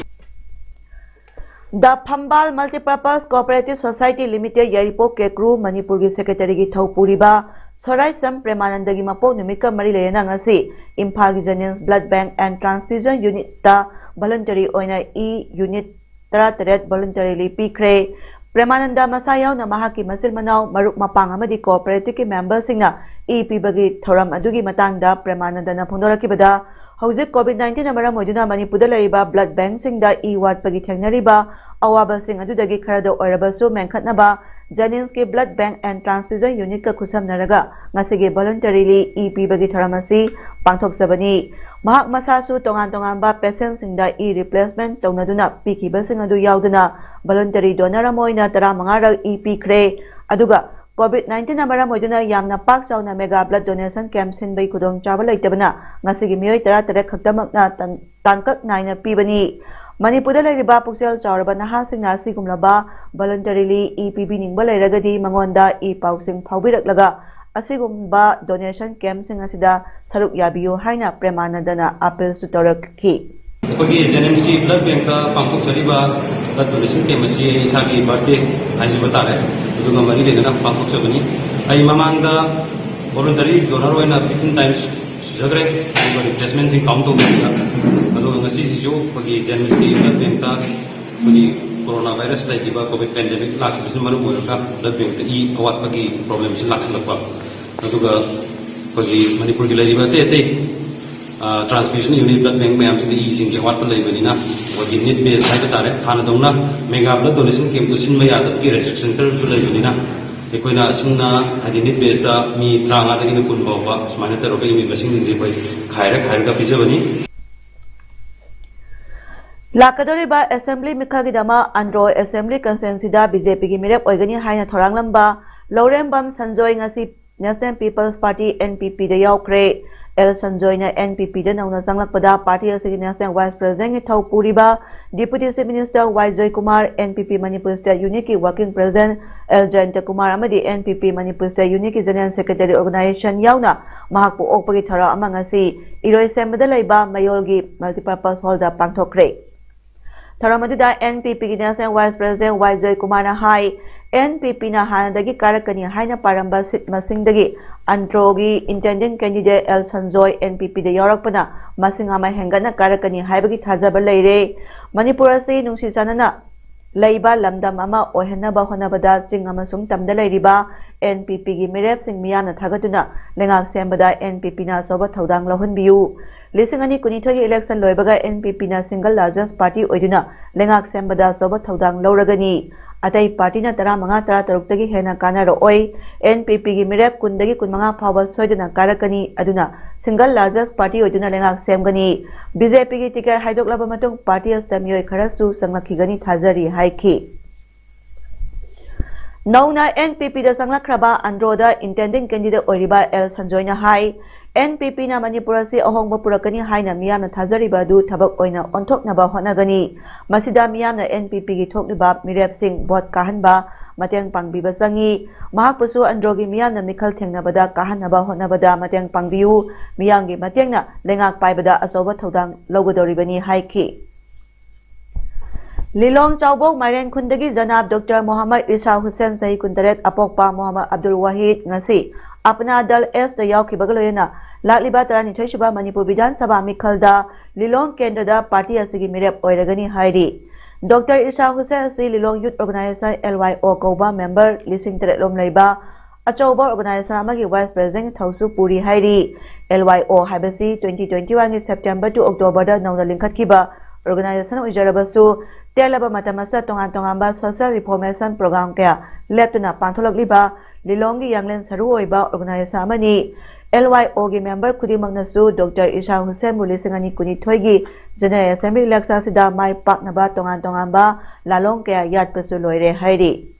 The Phambal Multipurpose Cooperative Society Limited, ꯌꯥꯏꯔꯤꯄꯣꯛ ꯀꯦꯀ꯭ꯔꯨ, ꯃꯅꯤꯄꯨꯔꯒꯤ Secretary ꯒꯤ ꯊꯧ ꯄꯨꯔꯤꯕ ꯁꯣꯔꯥꯏꯁꯝ ꯄ꯭ꯔꯦꯃꯥꯅꯟꯗꯒꯤ ꯃꯄꯣꯛ ꯅꯨꯃꯤꯠꯀ ꯃꯔꯤ ꯂꯩꯅꯅ ꯉꯁꯤ ꯏꯝꯐꯥꯜꯒꯤ Jennings Blood Bank and Transfusion Unit ꯇ voluntary ꯑꯣꯏꯅ E unit ꯇꯔꯥꯇꯔꯦꯠ voluntarily ꯄꯤꯈ꯭ꯔꯦ꯫ ꯄ꯭ꯔꯦꯃꯥꯅꯟꯗ ꯃꯁꯥ ꯌꯥꯎꯅ ꯃꯍꯥꯛꯀꯤ ꯃꯆꯤꯟ ꯃꯅꯥꯎ, ꯃꯔꯨꯞ ꯃꯄꯥꯡ ꯑꯃꯗꯤ cooperative ꯀꯤ member ꯁꯤꯡꯅ E ꯄꯤꯕꯒꯤ ꯊꯧꯔꯝ ꯑꯗꯨꯒꯤ ꯃꯇꯥꯡꯗ ꯄ꯭ꯔꯦꯃꯥꯅꯟꯗꯅ ꯐꯣꯡꯗꯣꯔꯛꯈꯤꯕꯗ, ꯍꯧꯖꯤꯛ COVID nineteen ꯅ ꯃꯔꯝ ꯑꯣꯏꯗꯨꯅ ꯃꯅꯤꯄꯨꯔꯗ ꯂꯩꯔꯤꯕ blood bank ꯁꯤꯡꯗ E ꯋꯥꯠꯄꯒꯤ ꯊꯦꯡꯅꯔꯤꯕ ꯑꯋꯥꯕꯁꯤꯡ ꯑꯗꯨꯗꯒꯤ ꯈꯔꯗ ꯑꯣꯏꯔꯕꯁꯨ ꯃꯦꯟꯈꯠꯅꯕ Jennings ꯀꯤ Blood Bank and Transfusion Unit ꯀ ꯈꯨꯠꯁꯝꯅꯔꯒ ꯉꯁꯤꯒꯤ voluntarily E ꯄꯤꯕꯒꯤ ꯊꯧꯔꯝ ꯑꯁꯤ ꯄꯥꯡꯊꯣꯛꯆꯕꯅꯤ꯫ ꯃꯍꯥꯛ ꯃꯁꯥꯁꯨ ꯇꯣꯉꯥꯟ ꯇꯣꯉꯥꯟꯕ patient ꯁꯤꯡꯗ E replacement ꯇꯧꯅꯗꯨꯅ ꯄꯤꯈꯤꯕꯁꯤꯡ ꯑꯗꯨ ꯌꯥꯎꯗꯨꯅ voluntary donor ꯑꯃ ꯑꯣꯏꯅ ꯇꯔꯥꯃꯉꯥ ꯔꯛ E ꯄꯤꯈ꯭ꯔꯦ꯫ ꯑꯗꯨꯒ COVID nineteen ꯅ ꯃꯔꯝ ꯑꯣꯏꯗꯨꯅ ꯌꯥꯝꯅ ꯄꯥꯛ ꯆꯥꯎꯅ mega blood donation camp ꯁꯤꯟꯕꯒꯤ ꯈꯨꯗꯣꯡꯆꯥꯕ ꯂꯩꯇꯕꯅ ꯉꯁꯤꯒꯤ ꯃꯤꯑꯣꯏ ꯇꯔꯥꯇꯔꯦꯠ ꯈꯛꯇꯃꯛꯅ ꯇꯥꯡ-, ꯇꯥꯡꯀꯛ ꯅꯥꯏꯅ ꯄꯤꯕꯅꯤ꯫ ꯃꯅꯤꯄꯨꯔꯗ ꯂꯩꯔꯤꯕ ꯄꯨꯛꯆꯦꯜ ꯆꯥꯎꯔꯕ ꯅꯍꯥꯁꯤꯡꯅ ꯑꯁꯤꯒꯨꯝꯂꯕ voluntarily ꯏ ꯄꯤꯕꯤꯅꯤꯡꯕ ꯂꯩꯔꯒꯗꯤ ꯃꯉꯣꯟꯗ ꯏ ꯄꯥꯎꯁꯤꯡ ꯐꯥꯎꯕꯤꯔꯛꯂꯒ ꯑꯁꯤꯒꯨꯝꯕ donation camp ꯁꯤꯡ ꯑꯁꯤꯗ ꯁꯔꯨꯛ ꯌꯥꯕꯤꯌꯨ ꯍꯥꯏꯅ ꯄ꯭ꯔꯦꯃꯥꯅꯟꯗꯅ appeal ꯁꯨ ꯇꯧꯔꯛꯈꯤ꯫ ꯑꯩꯈꯣꯏꯒꯤ ꯖꯦꯅꯤꯝꯁꯀꯤ blood bank ꯇ ꯄꯥꯡꯊꯣꯛꯆꯔꯤꯕ blood donation camp ꯑꯁꯤ ꯑꯩ ꯏꯁꯥꯒꯤ birthday ꯍꯥꯏꯖꯕ ꯇꯥꯔꯦ꯫ ꯑꯗꯨꯒ ꯃꯔꯤ ꯂꯩꯅꯅ ꯄꯥꯡꯊꯣꯛꯆꯕꯅꯤ꯫ ꯑꯩ ꯃꯃꯥꯡꯗ voluntary donor ꯑꯣꯏꯅ fifteen times ꯁꯨꯖꯈ꯭ꯔꯦ꯫ ꯑꯗꯨꯒ replacement ꯁꯤꯡ count ꯇꯧꯗꯕꯤꯗ꯫ ꯑꯗꯨꯒ ꯉꯁꯤꯁꯤꯁꯨ ꯑꯩꯈꯣꯏꯒꯤ ꯖꯦꯅꯤꯝꯁꯀꯤ blood bank ꯇ ꯑꯩꯈꯣꯏꯒꯤ corona virus ꯂꯩꯈꯤꯕ, COVID pandemic ꯂꯥꯛꯈꯤꯕꯁꯤꯅ ꯃꯔꯝ ꯑꯣꯏꯔꯒ blood bank ꯇ ꯏ ꯑꯋꯥꯠꯄꯒꯤ problem ꯁꯤ ꯂꯥꯛꯁꯤꯜꯂꯛꯄ꯫ ꯑꯗꯨꯒ ꯑꯩꯈꯣꯏꯒꯤ ꯃꯅꯤꯄꯨꯔꯒꯤ ꯂꯩꯔꯤꯕ ꯑꯇꯩ ꯑꯇꯩ, ꯑ, transfusion unit blood bank ꯃꯌꯥꯝꯁꯤꯗ ꯏꯁꯤꯡꯒꯤ ꯑꯋꯥꯠꯄ ꯂꯩꯕꯅꯤꯅ ꯑꯩꯈꯣꯏꯒꯤ need based ꯍꯥꯏꯕ ꯇꯥꯔꯦ, ꯍꯥꯟꯅꯗꯧꯅ mega blood donation camp two ꯁꯤꯟꯕ ꯌꯥꯗꯕꯒꯤ restriction ꯈꯔꯁꯨ ꯂꯩꯕꯅꯤꯅ ꯑꯩꯈꯣꯏꯅ ꯑꯁꯨꯝꯅ ꯍꯥꯏꯗꯤ need based ꯇ ꯃꯤ ꯇꯔꯥꯃꯉꯥꯗꯒꯤꯅ ꯀꯨꯟ ꯐꯥꯎꯕ ꯁꯨꯃꯥꯏꯅ ꯇꯧꯔꯒ ꯏꯃꯣꯏ ꯃꯁꯤꯡꯁꯤꯡꯁꯦ ꯑꯩꯈꯣꯏ ꯈꯥꯏꯔ ꯈꯥꯏꯔꯒ ꯄꯤꯖꯕꯅꯤ꯫ ꯂꯥꯛꯀꯗꯧꯔꯤꯕ assembly ꯃꯤꯈꯜꯒꯤꯗꯃꯛ ꯑꯟꯗ꯭ꯔꯣ assembly constituency ꯗ BJP ꯒꯤ ꯃꯤꯔꯦꯞ ꯑꯣꯏꯒꯅꯤ ꯍꯥꯏꯅ ꯊꯧꯔꯥꯡꯂꯝꯕ ꯂꯧꯔꯦꯝꯕꯝ ꯁꯟꯖꯣꯏ ꯉꯁꯤ National People's Party, NPP ꯗ ꯌꯥꯎꯈ꯭ꯔꯦ꯫ ꯑꯦꯜ ꯁꯟꯖꯣꯏꯅ NPP ꯗ ꯅꯧꯅ ꯆꯪꯂꯛꯄꯗ party ꯑꯁꯤꯒꯤ National Vice President ꯒꯤ ꯊꯧ ꯄꯨꯔꯤꯕ Deputy Chief Minister ꯋꯥꯏ Joykumar, NPP Manipur state unit ꯀꯤ working president ꯑꯦꯜ ꯖꯌꯟꯇꯀꯨꯃꯥꯔ ꯑꯃꯗꯤ NPP ꯃꯅꯤꯄꯨꯔ state unit ꯀꯤ general secretary organization ꯌꯥꯎꯅ ꯃꯍꯥꯛꯄꯨ ꯑꯣꯛꯄꯒꯤ ꯊꯧꯔꯝ ꯑꯃ ꯉꯁꯤ ꯏꯔꯣꯏꯁꯦꯝꯕꯗ ꯂꯩꯕ ꯃꯌꯣꯜꯒꯤ multipurpose hall ꯗ ꯄꯥꯡꯊꯣꯛꯈ꯭ꯔꯦ꯫ ꯊꯧꯔꯝ ꯑꯗꯨꯗ NPP ꯒꯤ National Vice President ꯋꯥꯏ ꯖꯣꯏꯀꯨꯃꯥꯔꯅ ꯍꯥꯏ, NPP ꯅ ꯍꯥꯟꯅꯗꯒꯤ ꯀꯥꯔꯛꯀꯅꯤ ꯍꯥꯏꯅ ꯄꯥꯔꯝꯕ seat ꯃꯁꯤꯡꯗꯒꯤ ꯑꯟꯗ꯭ꯔꯣꯒꯤ intending candidate L Sanjoy NPP ꯗ ꯌꯥꯎꯔꯛꯄꯅ ꯃꯁꯤꯡ ꯑꯃ ꯍꯦꯟꯒꯠꯅ ꯀꯥꯔꯛꯀꯅꯤ ꯍꯥꯏꯕꯒꯤ ꯊꯥꯖꯕ ꯂꯩꯔꯦ꯫ ꯃꯅꯤꯄꯨꯔ ꯑꯁꯤ ꯅꯨꯡꯁꯤ ꯆꯥꯟꯅꯅ ꯂꯩꯕ ꯂꯝꯗꯝ ꯑꯃ ꯑꯣꯏꯍꯟꯅꯕ ꯍꯣꯠꯅꯕꯗ ꯆꯤꯡ ꯑꯃꯁꯨꯡ ꯇꯝꯗ ꯂꯩꯔꯤꯕ NPP ꯒꯤ ꯃꯤꯔꯦꯞꯁꯤꯡ ꯃꯤꯌꯥꯝꯅ ꯊꯥꯒꯠꯇꯨꯅ ꯂꯩꯉꯥꯛ ꯁꯦꯝꯕꯗ NPP ꯅ ꯑꯆꯧꯕ ꯊꯧꯗꯥꯡ ꯂꯧꯍꯟꯕꯤꯌꯨ꯫ ꯂꯤꯁꯤꯡ ꯑꯅꯤ ꯀꯨꯟꯅꯤꯊꯣꯏꯒꯤ election ꯂꯣꯏꯕꯒ NPP ꯅ single largest party ꯑꯣꯏꯗꯨꯅ ꯂꯩꯉꯥꯛ ꯁꯦꯝꯕꯗ ꯑꯆꯧꯕ ꯊꯧꯗꯥꯡ ꯂꯧꯔꯒꯅꯤ꯫ ꯑꯇꯩ party ꯅ ꯇꯔꯥꯃꯉꯥ, ꯇꯔꯥꯇꯔꯨꯛꯇꯒꯤ ꯍꯦꯟꯅ ꯀꯥꯟꯅꯔꯛꯑꯣꯏ꯫ NPP ꯒꯤ ꯃꯤꯔꯦꯞ ꯀꯨꯟꯗꯒꯤ ꯀꯨꯟꯃꯉꯥ ꯐꯥꯎꯕ ꯁꯣꯏꯗꯅ ꯀꯥꯔꯛꯀꯅꯤ, ꯑꯗꯨꯅ single largest party ꯑꯣꯏꯗꯨꯅ ꯂꯩꯉꯥꯛ ꯁꯦꯝꯒꯅꯤ꯫ BJP ꯒꯤ ticket ꯍꯥꯏꯗꯣꯛꯂꯕ ꯃꯇꯨꯡ party ꯑꯁꯤꯗ ꯃꯤꯑꯣꯏ ꯈꯔꯁꯨ ꯆꯪꯂꯛꯈꯤꯒꯅꯤ ꯊꯥꯖꯔꯤ ꯍꯥꯏꯈꯤ꯫ ꯅꯧꯅ NPP ꯗ ꯆꯪꯂꯛꯈ꯭ꯔꯕ ꯑꯟꯗ꯭ꯔꯣꯗ intending candidate ꯑꯣꯏꯔꯤꯕ ꯑꯦꯜ ꯁꯟꯖꯣꯏꯅ ꯍꯥꯏ, ꯑꯦꯟ ꯄꯤ ꯄꯤꯅ ꯃꯅꯤꯄꯨꯔ ꯑꯁꯤ ꯑꯍꯣꯡꯕ ꯄꯨꯔꯛꯀꯅꯤ ꯍꯥꯏꯅ ꯃꯤꯌꯥꯝꯅ ꯊꯥꯖꯔꯤꯕ ꯑꯗꯨ ꯊꯕꯛ ꯑꯣꯏꯅ ꯑꯣꯟꯊꯣꯛꯅꯕ ꯍꯣꯠꯅꯒꯅꯤ꯫ ꯃꯁꯤꯗ ꯃꯤꯌꯥꯝꯅ ꯑꯦꯟ ꯄꯤ ꯄꯤꯒꯤ ꯊꯣꯛꯂꯤꯕ ꯃꯤꯔꯦꯞꯁꯤꯡ ꯚꯣꯠ ꯀꯥꯍꯟꯕ ꯃꯇꯦꯡ ꯄꯥꯡꯕꯤꯕ ꯆꯪꯏ꯫ ꯃꯍꯥꯛꯄꯨꯁꯨ ꯑꯟꯗ꯭ꯔꯣꯒꯤ ꯃꯤꯌꯥꯝꯅ ꯃꯤꯈꯜ ꯊꯦꯡꯅꯕꯗ ꯀꯥꯍꯟꯅꯕ ꯍꯣꯠꯅꯕꯗ ꯃꯇꯦꯡ ꯄꯥꯡꯕꯤꯌꯨ꯫ ꯃꯤꯌꯥꯝꯒꯤ ꯃꯇꯦꯡꯅ ꯂꯩꯉꯥꯛ ꯄꯥꯏꯕꯗ ꯑꯆꯧꯕ ꯊꯧꯗꯥꯡ ꯂꯧꯒꯗꯧꯔꯤꯕꯅꯤ ꯍꯥꯏꯈꯤ꯫ ꯂꯤꯂꯣꯡ ꯆꯥꯎꯕꯧ ꯃꯥꯏꯔꯦꯟ ꯈꯨꯟꯗꯒꯤ ꯖꯅꯥꯕ ꯗꯣꯛꯇꯔ ꯃꯣꯍꯝꯃꯗ ꯏꯁꯥ ꯍꯨꯁꯦꯟ, ꯆꯍꯤ ꯀꯨꯟꯇꯔꯦꯠ, ꯑꯄꯣꯛꯄ ꯃꯣꯍꯝꯃꯗ ꯑꯕꯗꯨꯜ ꯋꯥꯍꯤꯗ, ꯉꯁꯤ ꯑꯄꯅꯥ ꯗꯜ ꯑꯦꯁꯇ ꯌꯥꯎꯈꯤꯕꯒ ꯂꯣꯏꯅꯅ ꯂꯥꯛꯂꯤꯕ ꯇꯔꯥꯅꯤꯊꯣꯏ ꯁꯨꯕ ꯃꯅꯤꯄꯨꯔ ꯕꯤꯙꯥꯟ ꯁꯚꯥ ꯃꯤꯈꯜꯗ ꯂꯤꯂꯣꯡ ꯀꯦꯟꯗ꯭ꯔꯗ ꯄꯥꯔꯇꯤ ꯑꯁꯤꯒꯤ ꯃꯤꯔꯦꯞ ꯑꯣꯏꯔꯒꯅꯤ ꯍꯥꯏꯔꯤ꯫ ꯗꯣꯛꯇꯔ ꯏꯁꯥ ꯍꯨꯁꯦꯟ ꯑꯁꯤ ꯂꯤꯂꯣꯡ ꯌꯨꯊ ꯑꯣꯔꯒꯅꯥꯏꯖꯦꯁꯟ, ꯑꯦꯜ ꯋꯥꯏ ꯑꯣ, ꯀꯧꯕ ꯃꯦꯝꯕꯔ ꯂꯤꯁꯤꯡ ꯇꯔꯦꯠ ꯂꯣꯝ ꯂꯩꯕ ꯑꯆꯧꯕ ꯑꯣꯔꯒꯅꯥꯏꯖꯦꯁꯟ ꯑꯃꯒꯤ ꯚꯥꯏꯁ ꯄ꯭ꯔꯦꯁꯤꯗꯦꯟꯒꯤ ꯊꯧꯁꯨ ꯄꯨꯔꯤ ꯍꯥꯏꯔꯤ꯫ ꯑꯦꯜ ꯋꯥꯏ ꯑꯣ ꯍꯥꯏꯕꯁꯤ twenty twenty-one ꯒꯤ September to October ꯗ ꯅꯧꯅ ꯂꯤꯡꯈꯠꯈꯤꯕ ꯑꯣꯔꯒꯅꯥꯏꯖꯦꯁꯟ ꯑꯣꯏꯖꯔꯕꯁꯨ, ꯇꯦꯜꯂꯕ ꯃꯇꯝ ꯑꯁꯤꯗ ꯇꯣꯉꯥꯟ ꯇꯣꯉꯥꯟꯕ social reformation program ꯀꯌꯥ ꯂꯦꯞꯇꯅ ꯄꯥꯡꯊꯣꯛꯂꯛꯂꯤꯕ ꯂꯤꯂꯣꯡꯒꯤ ꯌꯥꯡꯂꯦꯟ ꯁꯔꯨ ꯑꯣꯏꯕ ꯑꯣꯔꯒꯅꯥꯏꯖꯦꯁꯟ ꯑꯃꯅꯤ꯫ ꯑꯦꯜ ꯋꯥꯏ ꯑꯣꯒꯤ ꯃꯦꯝꯕꯔ ꯈꯨꯗꯤꯡꯃꯛꯅꯁꯨ ꯗꯣꯛꯇꯔ ꯏꯁꯥ ꯍꯨꯁꯦꯟꯕꯨ ꯂꯤꯁꯤꯡ ꯑꯅꯤ ꯀꯨꯟꯅꯤꯊꯣꯏꯒꯤ General Assembly election ꯑꯁꯤꯗ ꯃꯥꯏ ꯄꯥꯛꯅꯕ ꯇꯣꯉꯥꯟ ꯇꯣꯉꯥꯟꯕ ꯂꯥꯂꯣꯡ ꯀꯌꯥ ꯌꯥꯠꯄꯁꯨ ꯂꯣꯏꯔꯦ ꯍꯥꯏꯔꯤ꯫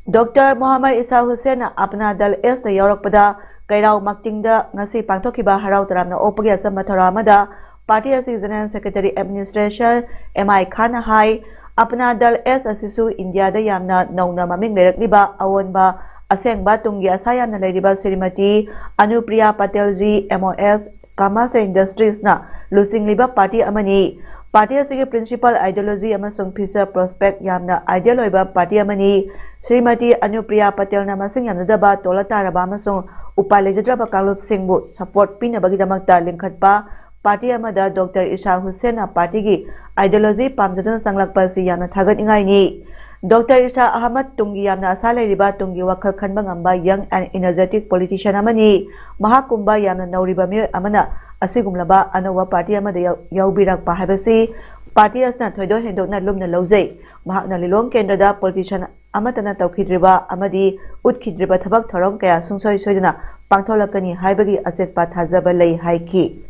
ꯗꯣꯛꯇꯔ ꯃꯣꯍꯝꯃꯗ ꯏꯁꯥ ꯍꯨꯁꯦꯟꯅ ꯑꯄꯅꯥ ꯗꯜ ꯑꯦꯁꯇ ꯌꯥꯎꯔꯛꯄꯗ ꯀꯩꯔꯥꯎ ꯃꯛꯆꯤꯡꯗ ꯉꯁꯤ ꯄꯥꯡꯊꯣꯛꯈꯤꯕ ꯍꯔꯥꯎ ꯇꯔꯥꯝꯅ ꯑꯣꯛꯄꯒꯤ ꯑꯆꯝꯕ ꯊꯧꯔꯝ ꯑꯃꯗ ꯄꯥꯔꯇꯤ ꯑꯁꯤꯒꯤ General Secretary Administration ꯑꯦꯝ ꯑꯥꯏ ꯈꯥꯟꯅ ꯍꯥꯏ, ꯑꯄꯅꯥ ꯗꯜ ꯑꯦꯁ ꯑꯁꯤꯁꯨ ꯏꯟꯗꯤꯌꯥꯗ ꯌꯥꯝꯅ ꯅꯧꯅ ꯃꯃꯤꯡ ꯂꯩꯔꯛꯂꯤꯕ ꯑꯑꯣꯟꯕ ꯑꯁꯦꯡꯕ ꯇꯨꯡꯒꯤ ꯑꯁꯥ ꯌꯥꯝꯅ ꯂꯩꯔꯤꯕ ꯁ꯭ꯔꯤꯃꯇꯤ ꯑꯅꯨꯄ꯭ꯔꯤꯌꯥ ꯄꯇꯦꯜꯖꯤ, ꯑꯦꯝ ꯑꯣ ꯑꯦꯁ, ꯀꯃꯔꯁ ꯏꯟꯗꯁꯇ꯭ꯔꯤꯁꯅ ꯂꯨꯆꯤꯡꯂꯤꯕ ꯄꯥꯔꯇꯤ ꯑꯃꯅꯤ꯫ ꯄꯥꯔꯇꯤ ꯑꯁꯤꯒꯤ principle, ideology ꯑꯃꯁꯨꯡ future prospect ꯌꯥꯝꯅ ideal ꯑꯣꯏꯕ ꯄꯥꯔꯇꯤ ꯑꯃꯅꯤ꯫ ꯁ꯭ꯔꯤꯃꯇꯤ ꯑꯅꯨꯄ꯭ꯔꯤꯌꯥ ꯄꯇꯦꯜꯅ ꯃꯁꯤꯡ ꯌꯥꯝꯖꯗꯕ, ꯇꯣꯜꯂ ꯇꯥꯔꯕ ꯑꯃꯁꯨꯡ ꯎꯄꯥꯏ ꯂꯩꯖꯗ꯭ꯔꯕ ꯀꯥꯡꯂꯨꯞꯁꯤꯡꯕꯨ support ꯄꯤꯅꯕꯒꯤꯗꯃꯛꯇ ꯂꯤꯡꯈꯠꯄ ꯄꯥꯔꯇꯤ ꯑꯃꯗ ꯗꯣꯛꯇꯔ ꯏꯁꯥ ꯍꯨꯁꯦꯟꯅ ꯄꯥꯔꯇꯤꯒꯤ ideology ꯄꯥꯝꯖꯗꯨꯅ ꯆꯪꯂꯛꯄ ꯑꯁꯤ ꯌꯥꯝꯅ ꯊꯥꯒꯠꯅꯤꯡꯉꯥꯏꯅꯤ꯫ ꯗꯣꯛꯇꯔ ꯏꯁꯥ ꯑꯍꯃꯗ ꯇꯨꯡꯒꯤ ꯌꯥꯝꯅ ꯑꯁꯥ ꯂꯩꯔꯤꯕ, ꯇꯨꯡꯒꯤ ꯋꯥꯈꯜ ꯈꯟꯕ ꯉꯝꯕ young and energetic politician ꯑꯃꯅꯤ꯫ ꯃꯍꯥꯛꯀꯨꯝꯕ ꯌꯥꯝꯅ ꯅꯧꯔꯤꯕ ꯃꯤꯑꯣꯏ ꯑꯃꯅ ꯑꯁꯤꯒꯨꯝꯂꯕ ꯑꯅꯧꯕ ꯄꯥꯔꯇꯤ ꯑꯃꯗ ꯌꯥꯎ-, ꯌꯥꯎꯕꯤꯔꯛꯄ ꯍꯥꯏꯕꯁꯤ ꯄꯥꯔꯇꯤ ꯑꯁꯤꯅ ꯊꯣꯏꯗꯣꯛ ꯍꯦꯟꯗꯣꯛꯅ ꯂꯨꯝꯅ ꯂꯧꯖꯩ꯫ ꯃꯍꯥꯛꯅ ꯂꯤꯂꯣꯡ ꯀꯦꯟꯗ꯭ꯔꯗ politician ꯑꯃꯠꯇꯅ ꯇꯧꯈꯤꯗ꯭ꯔꯤꯕ ꯑꯃꯗꯤ ꯎꯠꯈꯤꯗ꯭ꯔꯤꯕ ꯊꯕꯛ ꯊꯧꯔꯝ ꯀꯌꯥ ꯁꯨꯡꯁꯣꯏ ꯁꯣꯏꯗꯅ ꯄꯥꯡꯊꯣꯛꯂꯛꯀꯅꯤ ꯍꯥꯏꯕꯒꯤ ꯑꯆꯦꯠꯄ ꯊꯥꯖꯕ ꯂꯩ ꯍꯥꯏꯈꯤ꯫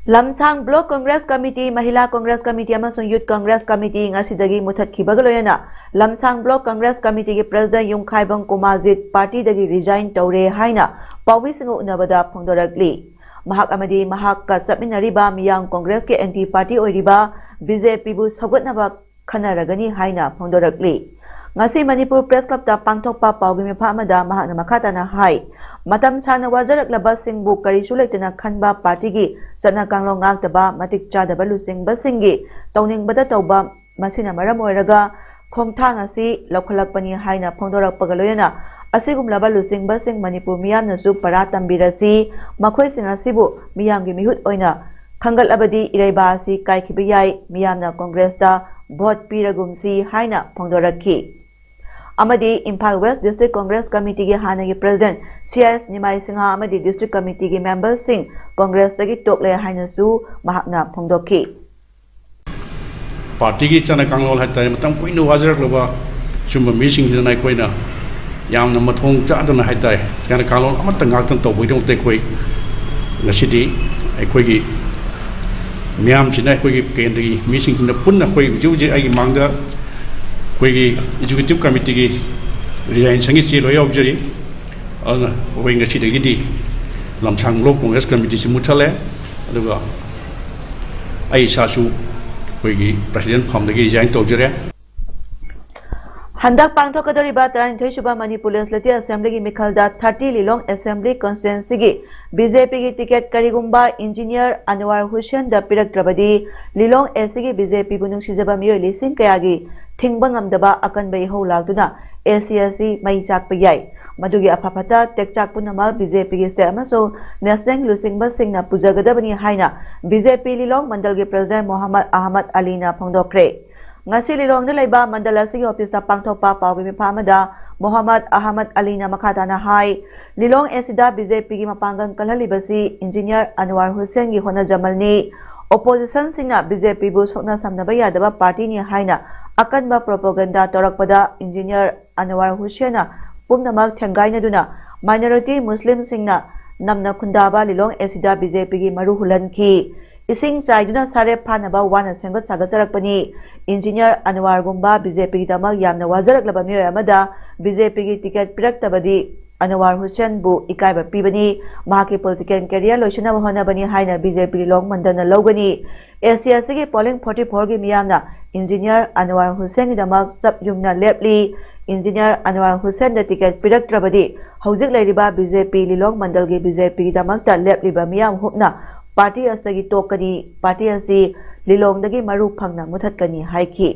ꯂꯝꯁꯥꯡ Block Congress Committee, Mahila Congress Committee ꯑꯃꯁꯨꯡ Youth Congress Committee ꯉꯁꯤꯗꯒꯤ ꯃꯨꯊꯠꯈꯤꯕꯒ ꯂꯣꯏꯅꯅ ꯂꯝꯁꯥꯡ Block Congress Committeeꯒꯤ President ꯌꯨꯝꯈꯥꯏꯕꯝ ꯀꯣꯃꯥꯖꯤꯠ partyꯗꯒꯤ resign ꯇꯧꯔꯦ ꯍꯥꯏꯅ ꯄꯥꯎꯃꯤꯁꯤꯡꯒ ꯎꯅꯕꯗ ꯐꯣꯡꯗꯣꯔꯛꯂꯤ꯫ ꯃꯍꯥꯛ ꯑꯃꯗꯤ ꯃꯍꯥꯛꯀ ꯆꯠꯃꯤꯟꯅꯔꯤꯕ ꯃꯤꯌꯥꯝ Congressꯀꯤ anti party ꯑꯣꯏꯔꯤꯕ BJPꯕꯨ ꯁꯧꯒꯠꯅꯕ ꯈꯟꯅꯔꯒꯅꯤ ꯍꯥꯏꯅ ꯐꯣꯡꯗꯣꯔꯛꯂꯤ꯫ ꯉꯁꯤ ꯃꯅꯤꯄꯨꯔ Press Clubꯇ ꯄꯥꯡꯊꯣꯛꯄ ꯄꯥꯎꯒꯤ ꯃꯤꯐꯝ ꯑꯃꯗ ꯃꯍꯥꯛꯅ ꯃꯈꯥ ꯇꯥꯅ ꯍꯥꯏ, ꯃꯇꯝ ꯁꯥꯡꯅ ꯋꯥꯖꯔꯛꯂꯕꯁꯤꯡꯕꯨ ꯀꯔꯤꯁꯨ ꯂꯩꯇꯅ ꯈꯟꯕ partyꯒꯤ ꯆꯠꯅ ꯀꯥꯡꯂꯣꯟ ꯉꯥꯛꯇꯕ ꯃꯇꯤꯛ ꯆꯥꯗꯕ ꯂꯨꯆꯤꯡꯕꯁꯤꯡꯒꯤ ꯇꯧꯅꯤꯡꯕꯗ ꯇꯧꯕ ꯃꯁꯤꯅ ꯃꯔꯝ ꯑꯣꯏꯔꯒ ꯈꯣꯡꯊꯥꯡ ꯑꯁꯤ ꯂꯧꯈꯠꯂꯛꯄꯅꯤ ꯍꯥꯏꯅ ꯐꯣꯡꯗꯣꯔꯛꯄꯒ ꯂꯣꯏꯅꯅ ꯑꯁꯤꯒꯨꯝꯂꯕ ꯂꯨꯆꯤꯡꯕꯁꯤꯡ ꯃꯅꯤꯄꯨꯔ ꯃꯤꯌꯥꯝꯅꯁꯨ ꯄꯔꯥ ꯇꯝꯕꯤꯔꯁꯤ, ꯃꯈꯣꯏꯁꯤꯡ ꯑꯁꯤꯕꯨ ꯃꯤꯌꯥꯝꯒꯤ ꯃꯤꯍꯨꯠ ꯑꯣꯏꯅ ꯈꯟꯒꯠꯂꯕꯗꯤ ꯏꯔꯩꯕꯥꯛ ꯑꯁꯤ ꯀꯥꯏꯈꯤꯕ ꯌꯥꯏ, ꯃꯤꯌꯥꯝꯅ Congressꯇ vote ꯄꯤꯔꯒꯨꯝꯁꯤ ꯍꯥꯏꯅ ꯐꯣꯡꯗꯣꯔꯛꯈꯤ꯫ ꯑꯃꯗꯤ ꯏꯝꯐꯥꯜ West District Congress Committeeꯒꯤ ꯍꯥꯟꯅꯒꯤ President C I S ꯅꯤꯃꯥꯏ ꯁꯤꯡꯍ ꯑꯃꯗꯤ District Committeeꯒꯤ memberꯁꯤꯡ Congressꯇꯒꯤ ꯇꯣꯛꯂꯦ ꯍꯥꯏꯅꯁꯨ ꯃꯍꯥꯛꯅ ꯐꯣꯡꯗꯣꯛꯈꯤ꯫ Partyꯒꯤ ꯆꯠꯅ ꯀꯥꯡꯂꯣꯟ ꯍꯥꯏꯇꯥꯔꯦ, ꯃꯇꯝ ꯀꯨꯏꯅ ꯋꯥꯖꯔꯛꯂꯕ ꯁꯨꯝꯕ ꯃꯤꯁꯤꯡꯁꯤꯗꯅ ꯑꯩꯈꯣꯏꯅ ꯌꯥꯝꯅ ꯃꯊꯣꯡ ꯆꯥꯗꯅ ꯍꯥꯏꯇꯥꯔꯦ, ꯆꯠꯅ ꯀꯥꯡꯂꯣꯟ ꯑꯃꯠꯇ ꯉꯥꯛꯇꯅ ꯇꯧꯕꯒꯤꯗꯃꯛꯇ ꯑꯩꯈꯣꯏ ꯉꯁꯤꯗꯤ ꯑꯩꯈꯣꯏꯒꯤ ꯃꯤꯌꯥꯝꯁꯤꯅ, ꯑꯩꯈꯣꯏꯒꯤ ꯀꯦꯟꯗ꯭ꯔꯒꯤ ꯃꯤꯁꯤꯡꯁꯤꯅ ꯄꯨꯟꯅ ꯑꯩꯈꯣꯏ ꯍꯧꯖꯤꯛ ꯍꯧꯖꯤꯛ ꯑꯩꯒꯤ ꯃꯥꯡꯗ ꯑꯩꯈꯣꯏꯒꯤ Executive Committeeꯒꯤ resignation ꯆꯦ ꯂꯣꯏ ꯌꯥꯎꯖꯔꯤ꯫ ꯑꯗꯨꯅ ꯑꯩꯈꯣꯏ ꯉꯁꯤꯗꯒꯤꯗꯤ ꯂꯝꯁꯥꯡ Block Congress Committeeꯁꯤ ꯃꯨꯠꯊꯠꯂꯦ꯫ ꯑꯗꯨꯒ ꯑꯩ ꯏꯁꯥꯁꯨ ꯑꯩꯈꯣꯏꯒꯤ President ꯐꯝꯗꯒꯤ resign ꯇꯧꯖꯔꯦ꯫ ꯍꯟꯗꯛ ꯄꯥꯡꯊꯣꯛꯀꯗꯧꯔꯤꯕ ꯇꯔꯥꯅꯤꯊꯣꯏ ꯁꯨꯕ ꯃꯅꯤꯄꯨꯔ Legislative Assemblyꯒꯤ ꯃꯤꯈꯜꯗ thirty ꯂꯤꯂꯣꯡ Assembly Constituencyꯒꯤ BJPꯒꯤ ticket ꯀꯔꯤꯒꯨꯝꯕ Engineer ꯑꯟꯋꯥꯔ ꯍꯨꯁꯦꯟꯗ ꯄꯤꯔꯛꯇ꯭ꯔꯕꯗꯤ ꯂꯤꯂꯣꯡ ACꯒꯤ BJPꯕꯨ ꯅꯨꯡꯁꯤꯖꯕ ꯃꯤꯑꯣꯏ ꯂꯤꯁꯤꯡ ꯀꯌꯥꯒꯤ ꯊꯤꯡꯕ ꯉꯝꯗꯕ ꯑꯀꯟꯕ ꯏꯍꯧ ꯂꯥꯛꯇꯨꯅ AC ꯑꯁꯤ ꯃꯩ ꯆꯥꯛꯄ ꯌꯥꯏ꯫ ꯃꯗꯨꯒꯤ ꯑꯐ ꯐꯠꯇ ꯇꯦꯛꯆꯥꯛ ꯄꯨꯝꯅꯃꯛ BJPꯒꯤ state ꯑꯃꯁꯨꯡ national ꯂꯨꯆꯤꯡꯕꯁꯤꯡꯅ ꯄꯨꯖꯒꯗꯕꯅꯤ ꯍꯥꯏꯅ BJP ꯂꯤꯂꯣꯡ ꯃꯟꯗꯜꯒꯤ President ꯃꯣꯍꯝꯃꯗ ꯑꯍꯃꯗ ꯑꯂꯤꯅ ꯐꯣꯡꯗꯣꯛꯈ꯭ꯔꯦ꯫ ꯉꯁꯤ ꯂꯤꯂꯣꯡꯗ ꯂꯩꯕ ꯃꯟꯗꯜ ꯑꯁꯤꯒꯤ officeꯇ ꯄꯥꯡꯊꯣꯛꯄ ꯄꯥꯎꯒꯤ ꯃꯤꯐꯝ ꯑꯃꯗ ꯃꯣꯍꯝꯃꯗ ꯑꯍꯃꯗ ꯑꯂꯤꯅ ꯃꯈꯥ ꯇꯥꯅ ꯍꯥꯏ, ꯂꯤꯂꯣꯡ ACꯗ BJPꯒꯤ ꯃꯄꯥꯡꯒꯜ ꯀꯜꯍꯜꯂꯤꯕꯁꯤ Engineer ꯑꯟꯋꯥꯔ ꯍꯨꯁꯦꯟꯒꯤ ꯍꯣꯠꯅꯖꯃꯜꯅꯤ꯫ Oppositionꯁꯤꯡꯅ BJPꯕꯨ ꯁꯣꯛꯅ ꯁꯝꯅꯕ ꯌꯥꯗꯕ partyꯅꯤ ꯍꯥꯏꯅ ꯑꯀꯟꯕ propaganda ꯇꯧꯔꯛꯄꯗ Engineer ꯑꯟꯋꯥꯔ ꯍꯨꯁꯦꯟꯅ ꯄꯨꯝꯅꯃꯛ ꯊꯦꯡꯒꯥꯏꯅꯗꯨꯅ minority ꯃꯨꯁꯂꯤꯝꯁꯤꯡꯅ ꯅꯝꯅ ꯈꯨꯟꯗꯥꯕ ꯂꯤꯂꯣꯡ ACꯗ BJPꯒꯤ ꯃꯔꯨ ꯍꯨꯜꯍꯟꯈꯤ꯫ ꯏꯁꯤꯡ ꯆꯥꯏꯗꯨꯅ ꯁꯥꯔꯦꯞ ꯐꯥꯅꯕ ꯋꯥꯅ ꯁꯦꯝꯒꯠ ꯁꯥꯒꯠꯆꯔꯛꯄꯅꯤ꯫ ꯏꯟꯖꯤꯅꯤꯌꯔ ꯑꯟꯋꯥꯔꯒꯨꯝꯕ ꯕꯤ ꯖꯦ ꯄꯤꯒꯤꯗꯃꯛ ꯌꯥꯝꯅ ꯋꯥꯖꯔꯛꯂꯕ ꯃꯤꯑꯣꯏ ꯑꯃꯗ ꯕꯤ ꯖꯦ ꯄꯤꯒꯤ ꯇꯤꯀꯦꯠ ꯄꯤꯔꯛꯇꯕꯗꯤ ꯑꯟꯋꯥꯔ ꯍꯨꯁꯦꯟꯕꯨ ꯏꯀꯥꯏꯕ ꯄꯤꯕꯅꯤ, ꯃꯍꯥꯛꯀꯤ ꯄꯣꯂꯤꯇꯤꯀꯦꯜ ꯀꯦꯔꯤꯌꯔ ꯂꯣꯏꯁꯤꯟꯅꯕ ꯍꯣꯠꯅꯕꯅꯤ ꯍꯥꯏꯅ ꯕꯤ ꯖꯦ ꯄꯤ ꯂꯤꯂꯣꯡ ꯃꯟꯗꯜꯅ ꯂꯧꯒꯅꯤ꯫ ꯑꯦ ꯁꯤ ꯑꯁꯤꯒꯤ ꯄꯣꯂꯤꯡ ꯐꯣꯔꯇꯤ ꯐꯣꯔꯒꯤ ꯃꯤꯌꯥꯝꯅ ꯏꯟꯖꯤꯅꯤꯌꯔ ꯑꯟꯋꯥꯔ ꯍꯨꯁꯦꯟꯒꯤꯗꯃꯛ ꯆꯞ ꯌꯨꯡꯅ ꯂꯦꯞꯂꯤ꯫ ꯏꯟꯖꯤꯅꯤꯌꯔ ꯑꯟꯋꯥꯔ ꯍꯨꯁꯦꯟꯗ ꯇꯤꯀꯦꯠ ꯄꯤꯔꯛꯇ꯭ꯔꯕꯗꯤ ꯍꯧꯖꯤꯛ ꯂꯩꯔꯤꯕ ꯕꯤ ꯖꯦ ꯄꯤ ꯂꯤꯂꯣꯡ ꯃꯟꯗꯜꯒꯤ ꯕꯤ ꯖꯦ ꯄꯤꯒꯤꯗꯃꯛꯇ ꯂꯦꯞꯂꯤꯕ ꯃꯤꯌꯥꯝ ꯍꯨꯞꯅ ꯄꯥꯔꯇꯤ ꯑꯁꯤꯗꯒꯤ ꯇꯣꯛꯀꯅꯤ, ꯄꯥꯔꯇꯤ ꯑꯁꯤ ꯂꯤꯂꯣꯡꯗꯒꯤ ꯃꯔꯨ ꯐꯪꯅ ꯃꯨꯊꯠꯀꯅꯤ ꯍꯥꯏꯈꯤ꯫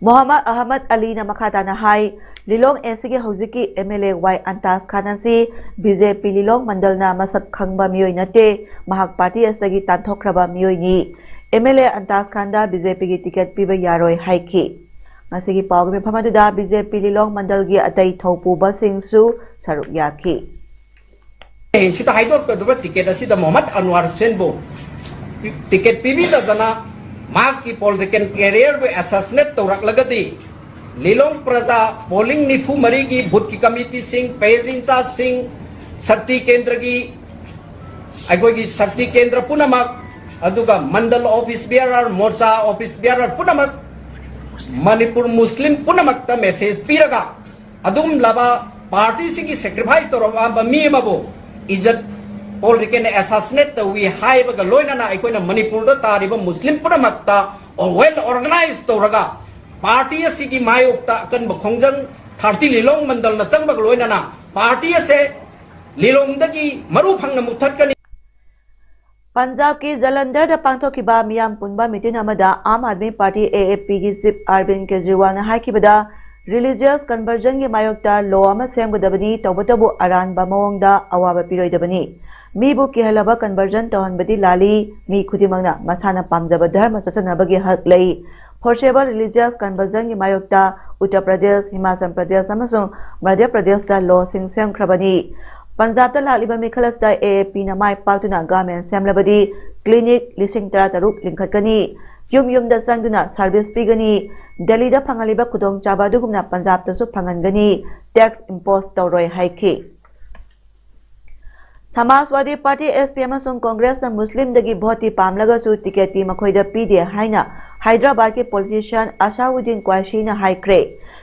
ꯃꯣꯍꯝꯃꯗ ꯑꯍꯃꯗ ꯑꯂꯤꯅ ꯃꯈꯥ ꯇꯥꯅ ꯍꯥꯏ, ꯂꯤꯂꯣꯡ ꯑꯦ ꯁꯤꯒꯤ ꯍꯧꯖꯤꯛꯀꯤ ꯑꯦꯝ ꯑꯦꯜ ꯑꯦ ꯋꯥꯏ ꯑꯟꯇꯥꯖ ꯈꯥꯟ ꯑꯁꯤ ꯕꯤ ꯖꯦ ꯄꯤ ꯂꯤꯂꯣꯡ ꯃꯟꯗꯜꯅ ꯃꯁꯛ ꯈꯪꯕ ꯃꯤꯑꯣꯏ ꯅꯠꯇꯦ, ꯃꯍꯥꯛ ꯄꯥꯔꯇꯤ ꯑꯁꯤꯗꯒꯤ ꯇꯥꯟꯊꯣꯛꯈ꯭ꯔꯕ ꯃꯤꯑꯣꯏꯅꯤ꯫ ꯑꯦꯝ ꯑꯦꯜ ꯑꯦ ꯑꯟꯇꯥꯖ ꯈꯥꯟꯗ ꯕꯤ ꯖꯦ ꯄꯤꯒꯤ ꯇꯤꯀꯦꯠ ꯄꯤꯕ ꯌꯥꯔꯣꯏ ꯍꯥꯏꯈꯤ꯫ ꯉꯁꯤꯒꯤ ꯄꯥꯎꯒꯤ ꯃꯤꯐꯝ ꯑꯗꯨꯗ ꯕꯤ ꯖꯦ ꯄꯤ ꯂꯤꯂꯣꯡ ꯃꯟꯗꯜꯒꯤ ꯑꯇꯩ ꯊꯧꯄꯨꯕꯁꯤꯡꯁꯨ ꯁꯔꯨꯛ ꯌꯥꯈꯤ꯫ ꯍꯌꯦꯡꯁꯤꯗ ꯍꯥꯏꯗꯣꯔꯛꯀꯗꯕ ꯇꯤꯀꯦꯠ ꯑꯁꯤꯗ ꯃꯣꯍꯝꯃꯗ ꯑꯟꯋꯥꯔ ꯍꯨꯁꯦꯟꯕꯨ ꯇꯤꯀꯦꯠ ꯄꯤꯕꯤꯗꯗꯅ ꯃꯍꯥꯛꯀꯤ ꯄꯣꯂꯤꯇꯤꯀꯦꯜ ꯀꯦꯔꯤꯌꯔꯕꯨ ꯑꯦꯁꯥꯁꯤꯅꯦꯠ ꯇꯧꯔꯛꯂꯒꯗꯤ ꯂꯤꯂꯣꯡ ꯄ꯭ꯔꯖꯥ ꯄꯣꯂꯤꯡ ꯅꯤꯐꯨ ꯃꯔꯤꯒꯤ ꯕꯨꯊꯀꯤ ꯀꯃꯤꯇꯤꯁꯤꯡ, ꯄꯦꯖ ꯏꯟꯆꯥꯔꯖꯁꯤꯡ, ꯁꯛꯇꯤ ꯀꯦꯟꯗ꯭ꯔꯒꯤ ꯑꯩꯈꯣꯏꯒꯤ ꯁꯛꯇꯤ ꯀꯦꯟꯗ꯭ꯔ ꯄꯨꯝꯅꯃꯛ, ꯑꯗꯨꯒ ꯃꯟꯗꯜ ꯑꯣꯐꯤꯁ ꯕꯤꯌꯥꯔꯔ, ꯃꯣꯔꯆꯥ ꯑꯣꯐꯤꯁ ꯕꯤꯌꯥꯔꯔ ꯄꯨꯝꯅꯃꯛ, ꯃꯅꯤꯄꯨꯔ ꯃꯨꯁꯂꯤꯝ ꯄꯨꯝꯅꯃꯛꯇ ꯃꯦꯁꯦꯖ ꯄꯤꯔꯒ ꯑꯗꯨꯒꯨꯝꯂꯕ ꯄꯥꯔꯇꯤꯁꯤꯒꯤ ꯁꯦꯀ꯭ꯔꯤꯐꯥꯏꯁ ꯇꯧꯔꯕ ꯃꯤ ꯑꯃꯕꯨ ꯏꯖꯠ ꯄꯣꯂꯤꯇꯤꯀꯦꯜꯅ ꯑꯦꯁꯥꯁꯤꯅꯦꯠ ꯇꯧꯏ ꯍꯥꯏꯕꯒ ꯂꯣꯏꯅꯅ ꯑꯩꯈꯣꯏꯅ ꯃꯅꯤꯄꯨꯔꯗ ꯇꯥꯔꯤꯕ ꯃꯨꯁꯂꯤꯝ ꯄꯨꯝꯅꯃꯛꯇ ꯋꯦꯜ ꯑꯣꯔꯒꯅꯥꯏꯖ ꯇꯧꯔꯒ ꯄꯥꯔꯇꯤ ꯑꯁꯤꯒꯤ ꯃꯥꯌꯣꯛꯇ ꯑꯀꯟꯕ ꯈꯣꯡꯖꯪ ꯊꯥꯔꯇꯤ ꯂꯤꯂꯣꯡ ꯃꯟꯗꯜꯅ ꯆꯪꯕꯒ ꯂꯣꯏꯅꯅ ꯄꯥꯔꯇꯤ ꯑꯁꯦ ꯂꯤꯂꯣꯡꯗꯒꯤ ꯃꯔꯨ ꯐꯪꯅ ꯃꯨꯠꯊꯠꯀꯅꯤ꯫ ꯄꯟꯖꯥꯕꯀꯤ ꯖꯂꯟꯙꯔꯗ ꯄꯥꯡꯊꯣꯛꯈꯤꯕ ꯃꯤꯌꯥꯝ ꯄꯨꯟꯕ ꯃꯤꯇꯤꯟ ꯑꯃꯗ ꯑꯥꯝ ꯑꯥꯗꯃꯤ ꯄꯥꯔꯇꯤ ꯑꯦ ꯑꯦ ꯄꯤꯒꯤ ꯆꯤꯐ ꯑꯔꯕꯤꯟ ꯀꯦꯖꯔꯤꯋꯥꯜꯅ ꯍꯥꯏꯈꯤꯕꯗ, ꯔꯤꯂꯤꯖꯤꯌꯁ ꯀꯟꯚꯔꯖꯟꯒꯤ ꯃꯥꯌꯣꯛꯇ ꯂꯣ ꯑꯃ ꯁꯦꯝꯒꯗꯕꯅꯤ, ꯇꯧꯕꯇꯕꯨ ꯑꯔꯥꯟꯕ ꯃꯑꯣꯡꯗ ꯑꯋꯥꯕ ꯄꯤꯔꯣꯏꯗꯕꯅꯤ꯫ ꯃꯤꯕꯨ ꯀꯤꯍꯜꯂꯕ ꯀꯟꯚꯔꯖꯟ ꯇꯧꯍꯟꯕꯗꯤ ꯂꯥꯜꯂꯤ꯫ ꯃꯤ ꯈꯨꯗꯤꯡꯃꯛꯅ ꯃꯁꯥꯅ ꯄꯥꯝꯖꯕ ꯙꯔꯃ ꯆꯠꯆꯅꯕꯒꯤ ꯍꯛ ꯂꯩ꯫ ꯐꯣꯔꯁꯦꯕꯜ ꯔꯤꯂꯤꯖꯤꯌꯁ ꯀꯟꯚꯔꯖꯟꯒꯤ ꯃꯥꯌꯣꯛꯇ ꯎꯠꯇꯔ ꯄ꯭ꯔꯗꯦꯁ, ꯍꯤꯃꯥꯆꯜ ꯄ꯭ꯔꯗꯦꯁ ꯑꯃꯁꯨꯡ ꯃꯙ꯭ꯌ ꯄ꯭ꯔꯗꯦꯁꯇ ꯂꯣꯁꯤꯡ ꯁꯦꯝꯈ꯭ꯔꯕꯅꯤ꯫ ꯄꯟꯖꯥꯕꯇ ꯂꯥꯛꯂꯤꯕ ꯃꯤꯈꯜ ꯑꯁꯤꯗ ꯑꯦ ꯑꯦ ꯄꯤꯅ ꯃꯥꯏ ꯄꯥꯛꯇꯨꯅ ꯒꯚꯔꯟꯃꯦꯟ ꯁꯦꯝꯂꯕꯗꯤ ꯀ꯭ꯂꯤꯅꯤꯛ ꯂꯤꯁꯤꯡ ꯇꯔꯥ ꯇꯔꯨꯛ ꯂꯤꯡꯈꯠꯀꯅꯤ, ꯌꯨꯝ ꯌꯨꯝꯗ ꯆꯪꯗꯨꯅ ꯁꯔꯚꯤꯁ ꯄꯤꯒꯅꯤ, ꯗꯦꯜꯂꯤꯗ ꯐꯪꯍꯜꯂꯤꯕ ꯈꯨꯗꯣꯡꯆꯥꯕ ꯑꯗꯨꯒꯨꯝꯅ ꯄꯟꯖꯥꯕꯇꯁꯨ ꯐꯪꯍꯟꯒꯅꯤ, ꯇꯦꯛꯁ ꯏꯝꯄꯣꯖ ꯇꯧꯔꯣꯏ ꯍꯥꯏꯈꯤ꯫ ꯁꯃꯥꯖꯋꯥꯗꯤ ꯄꯥꯔꯇꯤ, ꯑꯦꯁ ꯄꯤ, ꯑꯃꯁꯨꯡ ꯀꯣꯡꯒ꯭ꯔꯦꯁꯅ ꯃꯨꯁꯂꯤꯝꯗꯒꯤ ꯚꯣꯠꯇꯤ ꯄꯥꯝꯂꯒꯁꯨ ꯇꯤꯀꯦꯠꯇꯤ ꯃꯈꯣꯏꯗ ꯄꯤꯗꯦ ꯍꯥꯏꯅ ꯍꯥꯏꯗ꯭ꯔꯕꯥꯗꯀꯤ ꯄꯣꯂꯤꯇꯤꯁꯤꯌꯥꯟ ꯑꯁꯥꯎꯗꯤꯟ ꯀ꯭ꯋꯥꯁꯤꯅ ꯍꯥꯏꯈ꯭ꯔꯦ,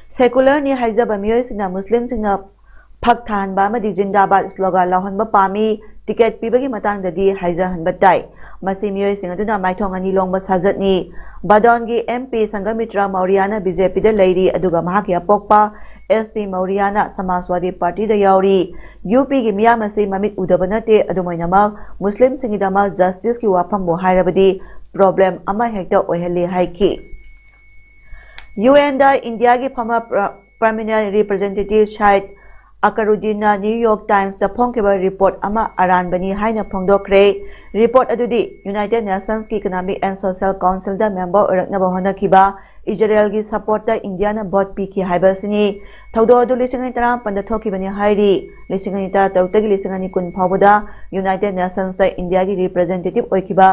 ꯁꯦꯀꯨꯂꯔꯅꯤ ꯍꯥꯏꯖꯕ ꯃꯤꯑꯣꯏꯁꯤꯡꯅ ꯃꯨꯁꯂꯤꯝꯁꯤꯡꯅ ꯐꯛ ꯊꯥꯍꯟꯕ ꯑꯃꯗꯤ ꯖꯤꯟꯗꯥꯕꯥꯗ ꯁ꯭ꯂꯣꯒꯥꯟ ꯂꯥꯎꯍꯟꯕ ꯄꯥꯝꯃꯤ, ꯇꯤꯀꯦꯠ ꯄꯤꯕꯒꯤ ꯃꯇꯥꯡꯗꯗꯤ ꯍꯥꯏꯖꯍꯟꯕ ꯇꯥꯏ꯫ ꯃꯁꯤ ꯃꯤꯑꯣꯏꯁꯤꯡ ꯑꯗꯨꯅ ꯃꯥꯏꯊꯣꯡ ꯑꯅꯤ ꯂꯣꯡꯕ ꯁꯥꯖꯠꯅꯤ꯫ ꯕꯗꯣꯟꯒꯤ ꯑꯦꯝ ꯄꯤ ꯁꯪꯒꯃꯤꯇ꯭ꯔ ꯃꯧꯔꯤꯌꯥꯅ ꯕꯤ ꯖꯦ ꯄꯤꯗ ꯂꯩꯔꯤ, ꯑꯗꯨꯒ ꯃꯍꯥꯛꯀꯤ ꯑꯄꯣꯛꯄ ꯑꯦꯁ ꯄꯤ ꯃꯧꯔꯤꯌꯥꯅ ꯁꯃꯥꯖꯋꯥꯗꯤ ꯄꯥꯔꯇꯤꯗ ꯌꯥꯎꯔꯤ꯫ ꯌꯨ ꯄꯤꯒꯤ ꯃꯤꯌꯥꯝ ꯑꯁꯤ ꯃꯃꯤꯠ ꯎꯗꯕ ꯅꯠꯇꯦ, ꯑꯗꯨꯝ ꯑꯣꯏꯅꯃꯛ ꯃꯨꯁꯂꯤꯝꯁꯤꯡꯒꯤꯗꯃꯛ ꯖꯁꯇꯤꯁꯀꯤ ꯋꯥꯐꯝꯕꯨ ꯍꯥꯏꯔꯕꯗꯤ ꯄ꯭ꯔꯣꯕ꯭ꯂꯦꯝ ꯑꯃ ꯍꯦꯛꯇ ꯑꯣꯏꯍꯜꯂꯤ ꯍꯥꯏꯈꯤ꯫ ꯌꯨ ꯑꯦꯟꯗ ꯏꯟꯗꯤꯌꯥꯒꯤ former permanent representative ꯁꯥꯏꯗ ꯑꯀꯔꯨꯗꯤꯟꯅ ꯅ꯭ꯌꯨ ꯌꯣꯔꯛ ꯇꯥꯏꯝꯁꯇ ꯐꯣꯡꯈꯤꯕ ꯔꯤꯄꯣꯔꯠ ꯑꯃ ꯑꯔꯥꯟꯕꯅꯤ ꯍꯥꯏꯅ ꯐꯣꯡꯗꯣꯛꯈ꯭ꯔꯦ꯫ ꯔꯤꯄꯣꯔꯠ ꯑꯗꯨꯗꯤ United Nations ꯀꯤ Economic and Social Council ꯗ ꯃꯦꯝꯕꯔ ꯑꯣꯏꯔꯛꯅꯕ ꯍꯣꯠꯅꯈꯤꯕ ꯏꯖꯔꯦꯜꯒꯤ ꯁꯄꯣꯔꯠꯇ ꯏꯟꯗꯤꯌꯥꯅ ꯚꯣꯠ ꯄꯤꯈꯤ ꯍꯥꯏꯕ ꯑꯁꯤꯅꯤ꯫ ꯊꯧꯗꯣꯛ ꯑꯗꯨ ꯂꯤꯁꯤꯡ ꯑꯅꯤ ꯇꯔꯥꯃꯥꯄꯟꯗ ꯊꯣꯛꯈꯤꯕꯅꯤ ꯍꯥꯏꯔꯤ꯫ ꯂꯤꯁꯤꯡ ꯑꯅꯤ ꯇꯔꯥꯇꯔꯨꯛꯇꯒꯤ ꯂꯤꯁꯤꯡ ꯑꯅꯤ ꯀꯨꯟ ꯐꯥꯎꯕꯗ United Nations ꯇ ꯏꯟꯗꯤꯌꯥꯒꯤ ꯔꯤꯄ꯭ꯔꯖꯦꯟꯇꯦꯇꯤꯚ ꯑꯣꯏꯈꯤꯕ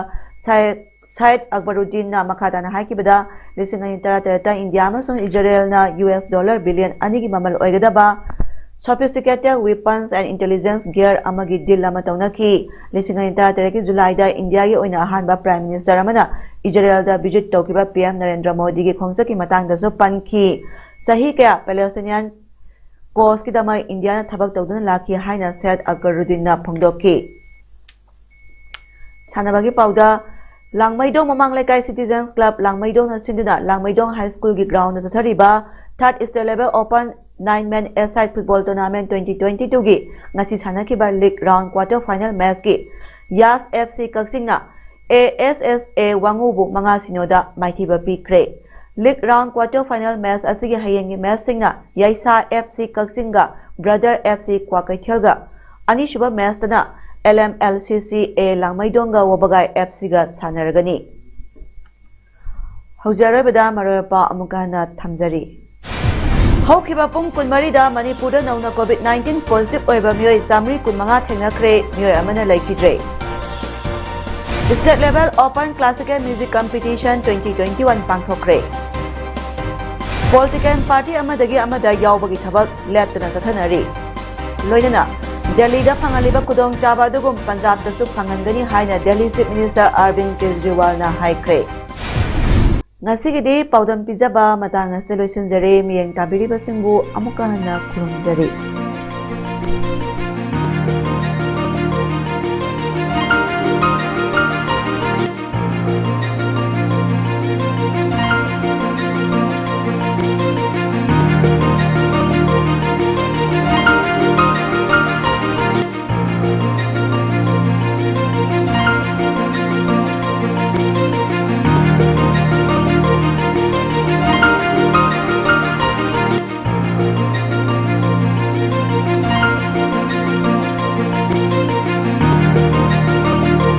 ꯁꯥꯏ-, ꯁꯥꯏꯗ ꯑꯛꯕꯔꯨꯗꯤꯟꯅ ꯃꯈꯥ ꯇꯥꯅ ꯍꯥꯏꯈꯤꯕꯗ, ꯂꯤꯁꯤꯡ ꯑꯅꯤ ꯇꯔꯥꯇꯔꯦꯠꯇ ꯏꯟꯗꯤꯌꯥ ꯑꯃꯁꯨꯡ ꯏꯖꯔꯦꯜꯅ ꯌꯨ ꯑꯦꯁ ꯗꯣꯂꯔ ꯕꯤꯂꯤꯌꯟ ꯑꯅꯤꯒꯤ ꯃꯃꯜ ꯑꯣꯏꯒꯗꯕ sophisticated weapons and intelligence gear ꯑꯃꯒꯤ ꯗꯤꯜ ꯑꯃ ꯇꯧꯅꯈꯤ꯫ ꯂꯤꯁꯤꯡ ꯑꯅꯤ ꯇꯔꯥꯇꯔꯦꯠꯀꯤ ꯖꯨꯂꯥꯏꯗ ꯏꯟꯗꯤꯌꯥꯒꯤ ꯑꯣꯏꯅ ꯑꯍꯥꯟꯕ ꯄ꯭ꯔꯥꯏꯝ ꯃꯤꯅꯤꯁꯇꯔ ꯑꯃꯅ ꯏꯖꯔꯦꯜꯗ ꯚꯤꯖꯤꯠ ꯇꯧꯈꯤꯕ ꯄꯤ ꯑꯦꯝ ꯅꯔꯦꯟꯗ꯭ꯔ ꯃꯣꯗꯤꯒꯤ ꯈꯣꯡꯆꯠꯀꯤ ꯃꯇꯥꯡꯗꯁꯨ ꯄꯟꯈꯤ꯫ ꯆꯍꯤ ꯀꯌꯥ ꯄꯦꯂꯦꯁꯇꯤꯅꯤꯌꯥꯟ ꯀꯣꯁꯀꯤꯗꯃꯛ ꯏꯟꯗꯤꯌꯥꯅ ꯊꯕꯛ ꯇꯧꯗꯨꯅ ꯂꯥꯛꯈꯤ ꯍꯥꯏꯅ ꯁꯩꯌꯗ ꯑꯛꯕꯔꯨꯗꯤꯟꯅ ꯐꯣꯡꯗꯣꯛꯈꯤ꯫ ꯁꯥꯟꯅꯕꯒꯤ ꯄꯥꯎꯗ, ꯂꯥꯡꯃꯩꯗꯣꯡ ꯃꯃꯥꯡ ꯂꯩꯀꯥꯏ ꯁꯤꯇꯤꯖꯦꯟꯁ ꯀ꯭ꯂꯕ ꯂꯥꯡꯃꯩꯗꯣꯡꯅ ꯁꯤꯟꯗꯨꯅ ꯂꯥꯡꯃꯩꯗꯣꯡ ꯍꯥꯏ ꯁ꯭ꯀꯨꯜꯒꯤ ꯒ꯭ꯔꯥꯎꯟꯗ ꯆꯠꯊꯔꯤꯕ ꯊꯥꯔꯠ state level open nine men a side football tournament twenty twenty ꯇꯨꯒꯤ ꯉꯁꯤ ꯁꯥꯟꯅꯈꯤꯕ ꯂꯤꯒ ꯔꯥꯎꯟ ꯀ꯭ꯋꯥꯇꯔ ꯐꯥꯏꯅꯦꯜ ꯃꯦꯆꯀꯤ ꯌꯥꯁ ꯑꯦꯐ ꯁꯤ ꯀꯛꯆꯤꯡꯅ ꯑꯦ ꯑꯦꯁ ꯑꯦꯁ ꯑꯦ ꯋꯥꯉꯨꯕꯨ ꯃꯉꯥ ꯁꯤꯅꯣꯗ ꯃꯥꯏꯊꯤꯕ ꯄꯤꯈ꯭ꯔꯦ꯫ League round quarter final match ꯑꯁꯤꯒꯤ ꯍꯌꯦꯡꯒꯤ ꯃꯦꯆꯁꯤꯡꯅ ꯌꯥꯏꯁꯥ F C ꯀꯛꯆꯤꯡꯒ brother F C ꯀ꯭ꯋꯥꯀꯩꯊꯦꯜꯒ, ꯑꯅꯤꯁꯨꯕ ꯃꯦꯆꯇꯅ ꯑꯦꯜ ꯑꯦꯝ ꯑꯦꯜ ꯁꯤ ꯁꯤ ꯑꯦ ꯂꯥꯡꯃꯩꯗꯣꯡꯒ ꯋꯥꯕꯒꯥꯏ ꯑꯦꯐ ꯁꯤꯒ ꯁꯥꯟꯅꯔꯒꯅꯤ꯫ ꯍꯧꯖꯤꯛ ꯑꯔꯣꯏꯕꯗ ꯃꯔꯨꯑꯣꯏꯕ ꯄꯥꯎ ꯑꯃꯨꯛꯀ ꯍꯟꯅ ꯊꯝꯖꯔꯤ꯫ ꯍꯧꯈꯤꯕ ꯄꯨꯡ ꯀꯨꯟꯃꯔꯤꯗ ꯃꯅꯤꯄꯨꯔꯗ ꯅꯧꯅ ꯀꯣꯚꯤꯗ ꯅꯥꯏꯟꯇꯤꯟ ꯄꯣꯖꯤꯇꯤꯚ ꯑꯣꯏꯕ ꯃꯤꯑꯣꯏ ꯆꯥꯃꯔꯤ ꯀꯨꯟꯃꯉꯥ ꯊꯦꯡꯅꯈ꯭ꯔꯦ, ꯃꯤꯑꯣꯏ ꯑꯃꯅ ꯂꯩꯈꯤꯗ꯭ꯔꯦ꯫ State level open classical music competition twenty twenty one ꯄꯥꯡꯊꯣꯛꯈ꯭ꯔꯦ꯫ ꯄꯣꯂꯤꯇꯤꯀꯦꯜ ꯄꯥꯔꯇꯤ ꯑꯃꯗꯒꯤ ꯑꯃꯗ ꯌꯥꯎꯕꯒꯤ ꯊꯕꯛ ꯂꯦꯞꯇꯅ ꯆꯠꯊꯅꯔꯤ꯫ ꯂꯣꯏꯅꯅ ꯗꯦꯜꯂꯤꯗ ꯐꯪꯍꯜꯂꯤꯕ ꯈꯨꯗꯣꯡꯆꯥꯕ ꯑꯗꯨꯒꯨꯝ ꯄꯟꯖꯥꯕꯇꯁꯨ ꯐꯪꯍꯟꯒꯅꯤ ꯍꯥꯏꯅ ꯗꯦꯜꯂꯤ ꯆꯤꯐ ꯃꯤꯅꯤꯁꯇꯔ ꯑꯔꯕꯤꯟꯗ ꯀꯦꯖꯔꯤꯋꯥꯜꯅ ꯍꯥꯏꯈ꯭ꯔꯦ꯫ ꯉꯁꯤꯒꯤꯗꯤ ꯄꯥꯎꯗꯝ ꯄꯤꯖꯕ ꯃꯇꯥꯡ ꯑꯁꯤꯗ ꯂꯣꯏꯁꯤꯟꯖꯔꯦ꯫ ꯃꯤꯠꯌꯦꯡ ꯇꯥꯕꯤꯔꯤꯕꯁꯤꯡꯕꯨ ꯑꯃꯨꯛꯀ ꯍꯟꯅ ꯈꯨꯔꯨꯝꯖꯔꯤ꯫